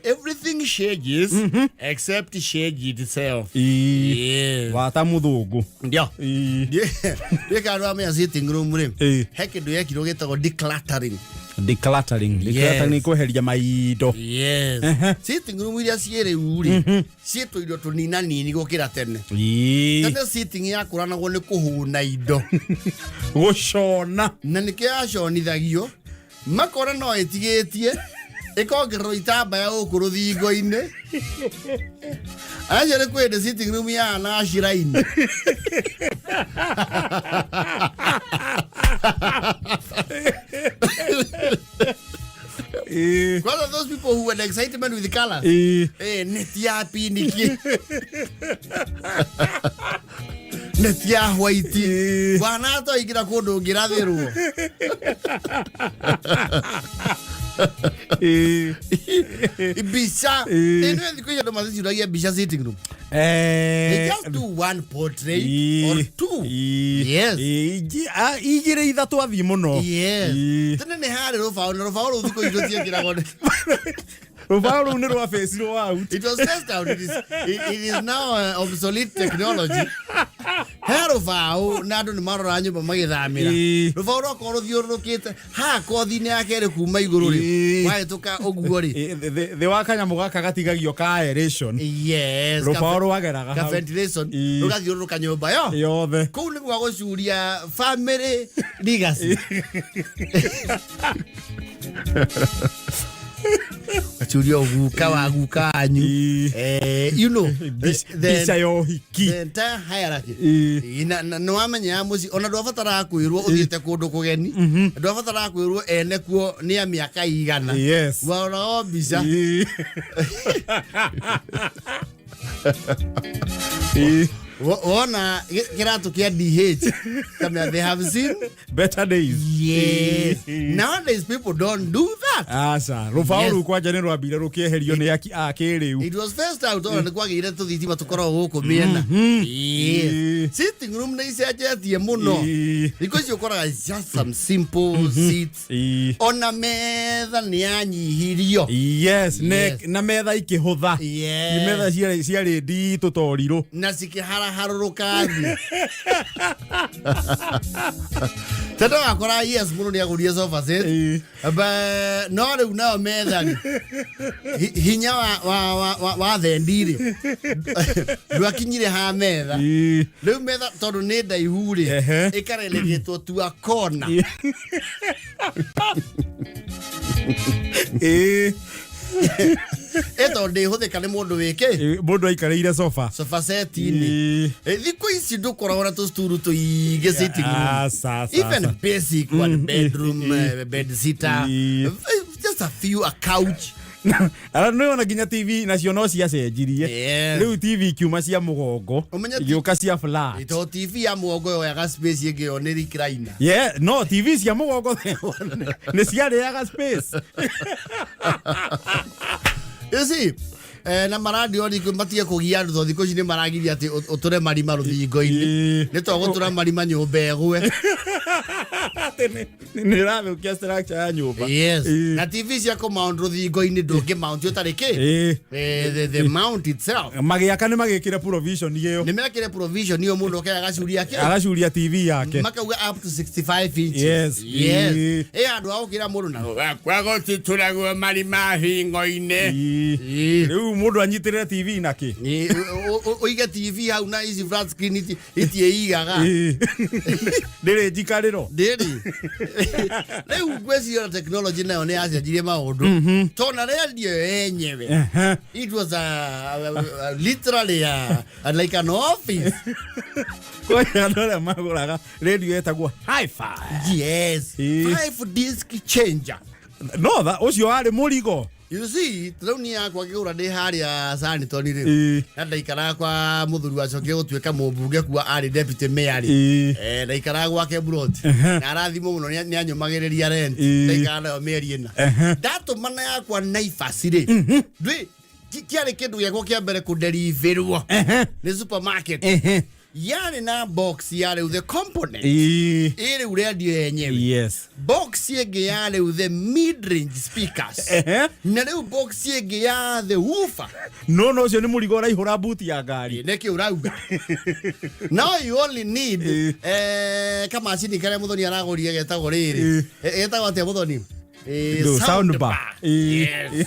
Everything changes except change itself. Yes. Wata mũthũngũ. Ndio. Ndĩka andũ a mea sitting room rĩ. He kĩndũ gĩekirwo gĩtagwo decluttering. Decluttering. Yes. Decluttering nĩ kweheria maindo. Yes. Sitting room iria ciĩ rĩu rĩ, ciĩtũirio tũnina nini gũkĩra tene. Tene sitting yakũranagwo nĩ kũhũna indo. Gũcona. Na nĩkĩo yaconithagio. Makora no ĩtigĩtie. Ĩkongererwo itambaya gũkũ rũthingo-inĩ. Acio nĩ kwĩ sitting room ya na shrine. Kwanza those people who had excitement with colors. Eh, neti ya piniki. Neti ya white. Bwana atoingĩra kũndũ ũngĩrathĩrwo. Mbica. Ĩno thikũ ici andũ macicuragia mbica sitting room. They just do one portrait or two. Yes. Igĩrĩ ithatũ athiĩ mũno. Yes. Tene nĩ harĩ rũbaũ na rũbaũ rũu thikũ ici rũtiĩkĩragwo nĩ- Rũbaũ rũu nĩ rwabecirwo out. It was phased out. It is now obsolete technology. He rũbaũ na andũ nĩ marora nyũmba magĩthamĩra. Rũbaũ rwakorwo rũthiũrũrũkĩte haha kothi-inĩ ya kerĩ kuma igũrũ rĩ. Wahĩtũka ũguo rĩ. Thĩ wa kanyamũ gaka gatigagio ka aeration. Yes. Rũbaũ rwageraga Ka hau. ventilation. Rũgathiũrũrũka nyũmba yo. Yothe. Kũu nĩ gwa gũcuria family legacy. Gacuria guka wa guka wanyu. You know, Mbica ya ũhiki. the entire hierarchy. Na nĩ wamenya ya mũciĩ ona ndwabataraga kwĩrwo ũthiĩte kũndũ kũgeni, ndwabataraga kwĩrwo ene kuo nĩ a mĩaka igana. Warora o mbica. Wona kĩratũ kĩa DH kamĩa they have seen better days. Yes. Nowadays people don't do that. Aca, rũbaũ rũu kwanja nĩ rwambire rũkĩeherio nĩ aki a kĩrĩu. It was first out ona nĩ kwagĩire tũthitima tũkoragwo gũkũ mĩena. Yes. Sitting room nĩ icenjetie mũno. Thikũ ici ũkoraga just some simple seats. Ona metha nĩ yanyihirio. Yes, na metha ikĩhũtha. Metha ciarĩ nditũ torirũ. Na cikĩharaharũrũka thĩ. Tondũ wakora yes mũndũ nĩ agũrire sofa set. But no rĩu nao metha rĩ, hinya wa thendi rĩ, ndwakinyire ha metha. Rĩu metha tondũ nĩ ndaihu rĩ, ĩkarelegĩtwo to a corner. Tondũ ndĩhũthĩka nĩ mũndũ wĩkĩ? Mũndũ aikarĩire sofa. Sofa set-inĩ. Thikũ ici ndũkoragwo na tũsturu tũingĩ sitting room. Even basic one bedroom, bed sitter. Just a few, a couch. Ara nĩ ona nginya TV nacio no ciacenjirie. Rĩu TV ikiuma cia mũgongo, igĩũka cia flat. Ito TV ya mũgongo yoyaga space ĩngĩ yo nĩ recliner. Yeah, no TV cia mũgongo nĩ ciarĩaga space. You see, na maradio rĩ matige kũgia andũ tondũ thikũ ici nĩ maragiria atĩ ũtũre marima rũthingo-inĩ. Nĩ to gũtũra marima nyũmba ĩgwe. Atĩ nĩ ĩrathũkia structure ya nyũmba. Yes. Na TV cia kũ mount rũthingo-inĩ ndũngĩ mount ũtarĩ kĩ? The mount itself. Magĩaka nĩ magĩkĩre provision ĩyo. Nĩ mekĩre provision ĩyo mũndũ oke agacuria kĩ? Agacuria TV yake. Makauga up to 65 inches. Yes. Yes. Andũ a gũkĩra mũndũ na Gwakwa gũtitũragwo marima hingo-inĩ. Rĩu mũndũ anyitĩrĩre TV na kĩ? Ũige TV hau na ici flat screen itiĩigaga. Ndĩrĩ njikarĩro. Ndĩrĩ. Rĩu ngwĩciria ona technology nayo nĩ yacenjirie maũndũ. Tondũ na radio yenyewe. It was literally like an office. Kwĩ andũ arĩa magũraga radio ĩtagwo hi-fi. Yes. 5 disc changer. No, ũcio warĩ mũrigo. You see, rĩu niĩ yakwa ngĩgũra ndĩ harĩa Sanitoni rĩ. Na ndaikaraga kwa mũthuri wacokire gũtuĩka mũmbunge kuo arĩ deputy mayor rĩ. Ndaikaraga gwake plot. Na arathimwo mũno nĩ anyũmagĩrĩria rent. Ndaikaraga nayo mĩeri ĩna. Ndatũmana yakwa Naivas rĩ. Ndwĩ, kĩarĩ kĩndũ gĩakwa kĩa mbere kũdeliverwo. Nĩ supermarket. Yarĩ na box ya rĩu the component. Ĩ rĩu radio yenyewe. Box ĩngĩ ya rĩu the mid-range speakers. Na rĩu box ĩngĩ ya the woofer. No, no, ũcio nĩ mũrigo ũraihũra boot ya ngari. Nĩkĩ ũrauga? Now you only need, kamacini karĩa Mũthoni aragũrire getagwo rĩrĩ. Getagwo atĩa Mũthoni? No, Sound sound bar. bar. Yes.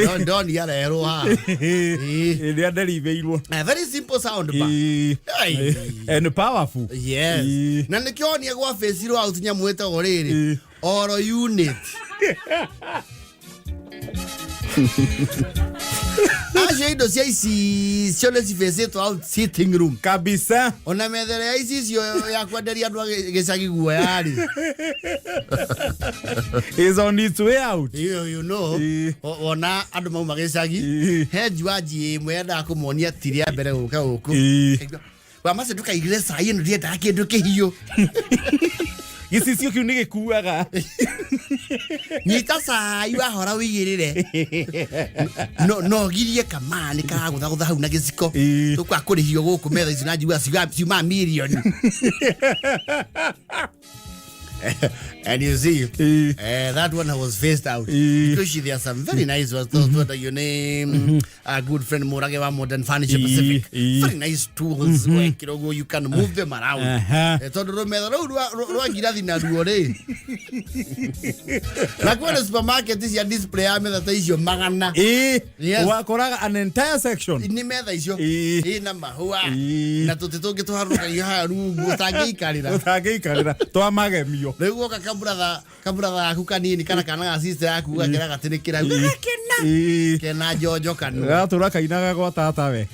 No ndoni arerwo haha. Ĩĩ. Ĩrĩa nderivĩirwo. A very simple sound bar. Ĩĩ. Ai. And powerful. Yes. Ĩĩ. Na nĩkĩo onie gwa face rwa out nyamũ ĩtagwo rĩrĩ. Ĩĩ. Oro unit. Acio indo cia icicio nĩ cibĩcĩtwo out sitting room. Kabisa. Ona methere ya icicio ya kwenderia andũ a gĩcagi guoya rĩ. Is on its way out. You know, Ĩĩ. wona andũ mauma gĩcagi Ĩĩ. he njuanji ĩmwe yendaga kũmonia ti rĩa mbere gũka gũkũ. Ĩĩ. Wamace ndũkaigire cai ĩno ndiendaga kĩndũ kĩhiũ. Gĩcicio kĩu nĩ gĩkuaga. Nyita cai wahora wĩigĩrĩre. No no girie kamaa nĩ karagũthagũtha hau na gĩciko. Ĩĩ. Tũkwa kũrĩhio gũkũ metha ici na njigua ciuma mirioni. And you see, Ĩĩ. that one was phased out. Ĩĩ. Because there are some very nice ones. Those mm -hmm. Name, a good friend Murage wa Modern Furniture Ĩĩ, Pacific. ĩĩ. Very nice tools. Mm -hmm. You can move them around. Aha. Tondũ rũmetha rũu rwa ngirathi naruo rĩ na kwĩna supermarket cia display ya metha ta icio magana. Ĩĩ. Yes. Wakoraga an entire section. Nĩ metha icio Ĩĩ. ĩna mahũa Ĩĩ. na tũtĩ tũngĩ tũharũrũkagio haha rungu ũtangĩikarĩra. Ũtangĩikarĩra twa magemio. Rĩu woka kaburatha gaku kanini kana kana ga sister yaku gakera gatĩ nĩ kĩrau gagakena Ĩĩ. kena njonjo kanua. Gatũra kainaga gwa tata we.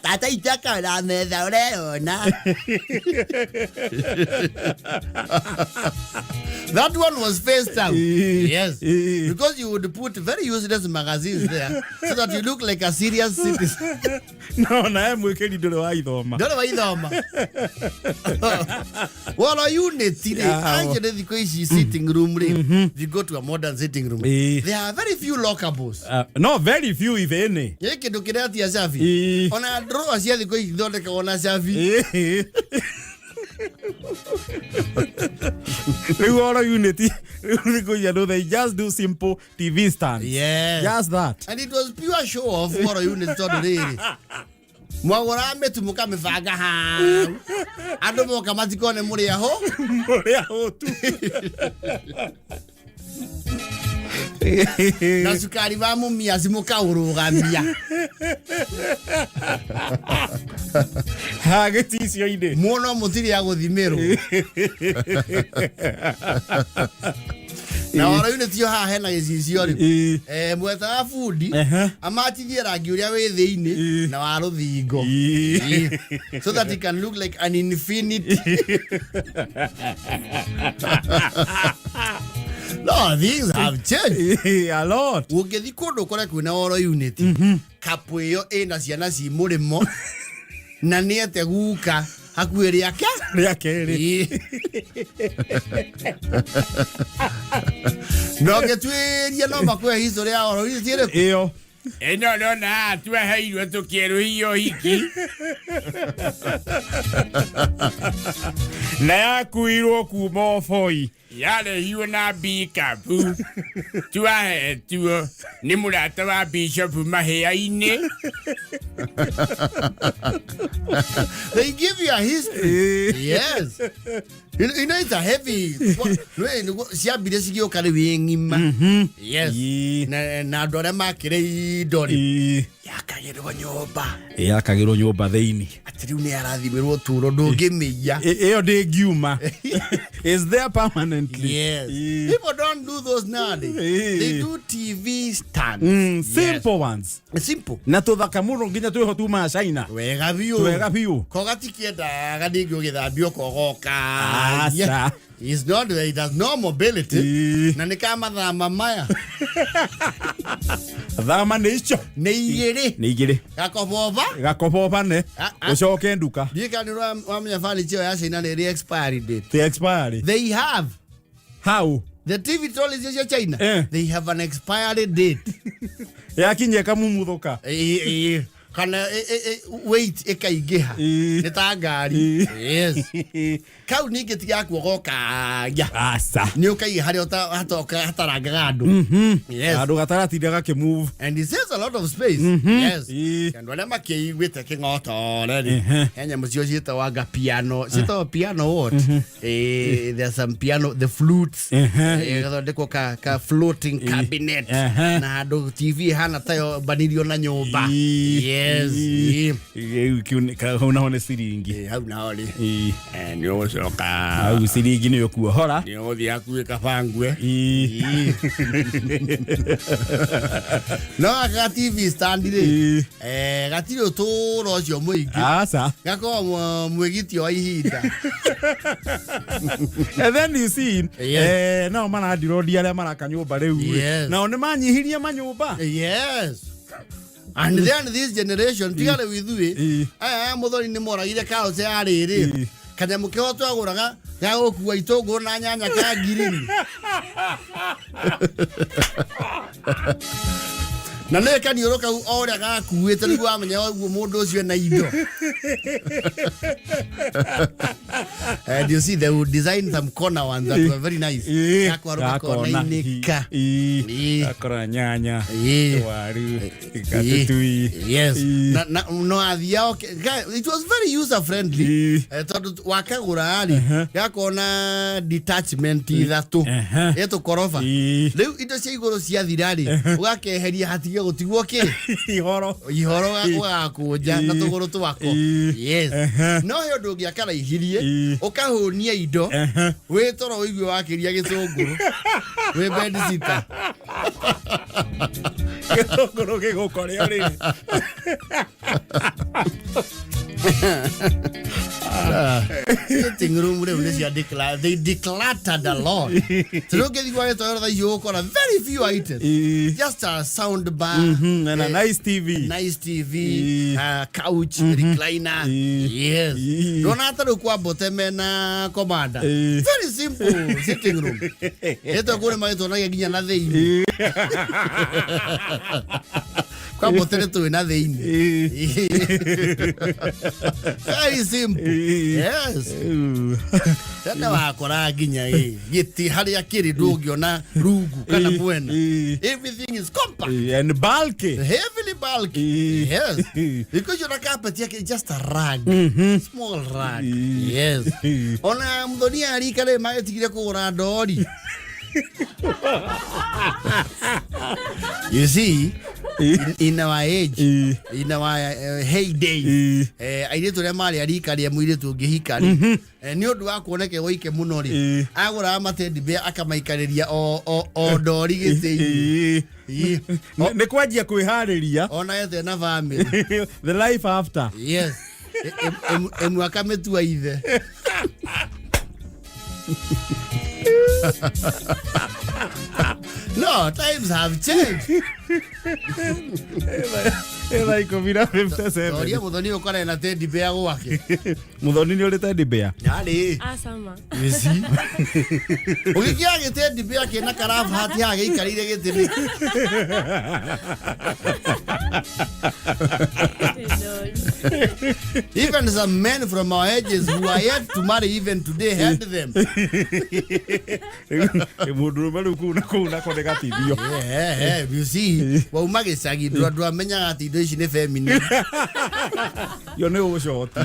Tata itakara metha ũreyona. That one was phased out. Ĩĩ. Yes. Ĩĩ. Because you would put very useless magazines there so that you look like a serious citizen. No nawe mwĩkĩri ndũrĩ wa ithoma. Ndũrĩ wa ithoma. Woro unit rĩ, Yeah. actually thikũ ici sitting room rĩ, if you go to a modern sitting room, Ĩĩ. there are very few lockables. No very few if any. Gĩkĩ kĩndũ kĩretia cabi. Ĩĩ. Ona drawer cia thikũ ici ithondekagwo na cabi. Ĩĩ. Rĩu oro unit rĩu thikũ ici andũ they just do simple TV stands. Yes. Just that. And it was pure show off woro unit tondũ rĩrĩ. Mwagũraga mĩtu mũkamĩbanga hau. Andũ moka matikone mũrĩ aho. Mũrĩ ahũtu. Na cukari wa mũmiaci mũkaũrũgamia. Ha gĩcicio-inĩ. Muono mũtirĩ a gũthimĩrwo. Na woro unit yo haha hena gĩcicio rĩ. Ĩĩ. Mwetaga bundi Ehe. amatithie rangi ũrĩa wĩ thĩinĩ Ĩĩ. na wa rũthingo. Ĩĩ. Ĩĩ. So that it can look like an infinity. No, things have changed. Ĩĩ, a lot. Ũngĩthiĩ kũndũ ũkore kwĩna oro unit, kapu ĩyo ĩna ciana ci mũrĩmo na nĩete guka hakuhĩ rĩake. Rĩa kerĩ. Ĩĩ. Na ũngĩtuĩria no makũhe history ya oro unit ĩrĩkũ? Ĩyo. Ĩno ũrona haha tweheirwo tũkĩerũhio hiki Na yakuirwo kuma oboi. Yarehirwo na bikabu twahetuo nĩ mũrata wa bishop mahĩa-inĩ. They give you a history. Yes. You know it's a heavy. Ciambire cigĩũka rĩu ĩ ng'ima. Yes. Ĩĩ. Na andũ arĩa makĩrĩ indo rĩ Ĩĩ. yakagĩrwo nyũmba. Yakagĩrwo nyũmba thĩinĩ. Atĩ rĩu nĩ arathimĩrwo ũtũũro ndũngĩmĩiya. Ĩyo ndĩngiuma. Is there permanently. Yes. Ĩĩ. People don't do those nowadays. Ĩĩ. They do TV stands. Simple ones. Simple. Na tũthaka mũno nginya twĩho tumaga China. Wega biũ. Twega biũ. Ko gatikĩendaga ningĩ ũgĩthambio kogoka. Aca. It's not, it has no mobility. Ĩĩ. Na nĩ ka mathama maya. Thama nĩ icio. Nĩ igĩrĩ. Nĩ igĩrĩ. Gakoboba. Gakobobane. Ah, ah. Ũcoke nduka. Ndiũĩ kana nĩ wamenya furniture ĩyo ya China nĩ ĩrĩ expiry date. The expiry. They have. How? The TV trolley icio cia China. Eh. They have an expiry date. Yakinya ĩkamumuthũka. Ĩĩ, ĩĩ. Kana weight ĩkaingĩha. Nĩ ta ngari. Yes. Kau ningĩ ti gakuogokagia. Aca. Nĩ ũkaiga harĩa hatarangaga andũ. Yes. Handå gataratinda gakĩmove. And it saves a lot of space. Yes. Andũ arĩa makĩiguĩte kĩng'otore rĩ, he nyamũ cio ciĩtagwo anga piano, ciĩtagwo piano what? There's some piano, the flutes. Gathondekwo ka floating cabinet. Na handũ TV ĩhana tayo mbanirio na nyũmba. Yes. Hau naho nĩ ciringi. Hau naho rĩ. Nĩ ũgũcoka. Hau ciringi nĩ ũkuohora. Nĩ ũgũthiĩ hakuhĩ kabangue. No aka TV stand rĩ, gatirĩ ũtũũro ũcio mũingĩ. Aca. Gakoragwo mwĩgitio wa ihinda. And then you see, Yes. nao marandirondi arĩa maraka nyũmba rĩu rĩ, Yes. nao nĩ manyihirie manyũmba. Yes. And then this generation, tiga rĩu ithuĩ, aya aya mũthoni nĩ moragire kaũce ya rĩrĩ. Kanyamũ keho twagũraga ga gũkua itũngũrũ na nyanya ka ngirini. Na nĩ kaniũrũ kau o ũrĩa gakuĩte nĩguo wamenya ũguo mũndũ ũcio ena indo. And you see, they would design some corner ones that were very nice. Gakwarũka kona-inĩ ka. Gakora nyanya, waru, gatutui. Yes. Na, no athiao it was very user friendly. Tondũ wakagũra rĩ, gakona detachment ithatũ ĩtũkoroba. Rĩu indo cia igũrũ ciathira rĩ, ũgakeheria hatige gũtigwo kĩ Ihoro. Ihoro ũgakũnja na tũgũrũ twako. Yes. No he ũndũ ũngĩakaraihirie, ũkahũnia indo wĩ toro ũigue wakĩria gĩtũngũrũ wĩ bedsitter. Gĩtũngũrũ gĩgũkore o rĩrĩ. Sitting room rĩu nĩ cia they decluttered a lot. Tondũ ũngĩthiĩ gwa gĩtoero thaa ici ũgũkora very few items. Just a sound bar. And a nice TV. Nice TV, couch, recliner. Yes. Ndona hata rĩu kwa Mbote mena commander. Very simple sitting room. Ĩtwo kũrĩ magĩtuonagia nginya na thĩinĩ. Kwa Mbote nĩ tũĩ na thĩinĩ. Very simple. Yes. Tene wakora nginya ĩ gĩtĩ harĩa kĩrĩ ndũngĩona rungu kana mwena. Everything is compact. And bulky. Heavily bulky. Yes. Because you're carpet yake just a rug. Small rug. Yes. Ona muthoni arika rĩ magĩtigire kũgũra ndori. You see, in our age, in our heyday, airĩtu arĩa marĩ a rika rĩa mũirĩtu ũngĩhika rĩ, nĩ ũndũ wa kuoneke gũike mũno rĩ, agũraga mateddy bear akamaikarĩria o ndori gĩtĩ-inĩ. Nĩ kwanjia kwĩharĩria. Ona yethe na family. The life after. Yes. Ĩmwe akamĩtua ithe. No, times have changed. Thaa 10:57. Toria muthoni ũkore na teddy bear gwake. Muthoni nĩ ũrĩ teddy bear? Yarĩ. Acama. You see? Ũgĩkĩra gĩ teddy bear kĩna karabu hati haha gĩikarĩire gĩtĩ nĩkĩ? Even some men from our ages who are yet to marry even today had them. Mũndũrũme rĩu kũu na kũu nako nĩ gatithio. Yeah, you see, wauma gĩcagi ndwamenyaga atĩ indo ici nĩ feminine. Yo nĩ ũcoti.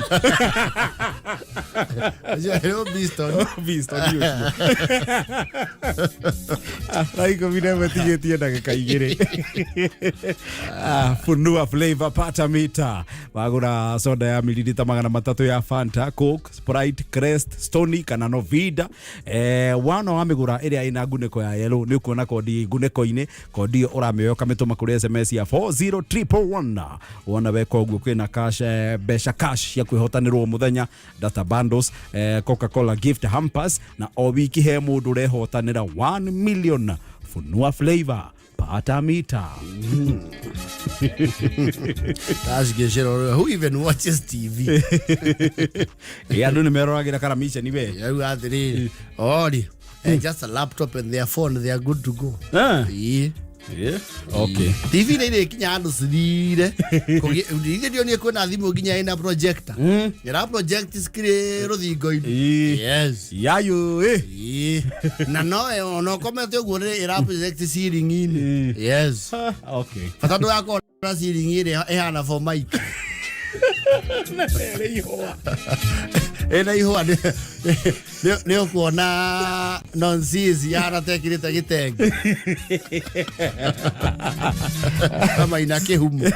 Ũcio nĩ Biston. Biston ũcio. Thaa 11 tigĩtie ndagĩka 2. Funua flavor pata mita. Wagũra soda ya mililita 300 ya Fanta, Coke, Sprite, Crest, Stony kana Novida. Wana wa mĩgũra ĩrĩa ĩna ngunĩko ya yellow nĩ ũkuona kodi ngunĩko-inĩ, kodi ĩyo ũramĩoya ũkamĩtũma kũrĩ SMS ya 40111. Wona weka ũguo kwĩna cash, mbeca cash cia kwĩhotanĩrwo mũthenya, data bundles, Coca-Cola gift hampers, na o wiki he mũndũ ũrehotanĩra 1 million. Funua flavor pata mita. That's Geshero. Who even watches TV? Andũ nĩ meroragĩra karamiceni we. Rĩu atĩrĩrĩ, ori, just a laptop and their phone, they are good to go. Ĩĩ. Yeah. Okay. TV nä irä kinya handå cithire ithe ndionie kwä na thimå nginya ä na projector ä project screen rå thingo-inä Ĩĩ. yes Yayo ĩ. Ĩĩ. Na no ona ũkomete ũguo nĩ ĩra project ceiling-inĩ. Ĩĩ. Yes. Ah, okay. Bata ndũgakorwo na ceiling ĩrĩa ĩhana formica. Ĩna ihũa nĩ ũkuona nonsense yahana ta ĩkĩrĩte gĩtenge kama ina kĩhumo.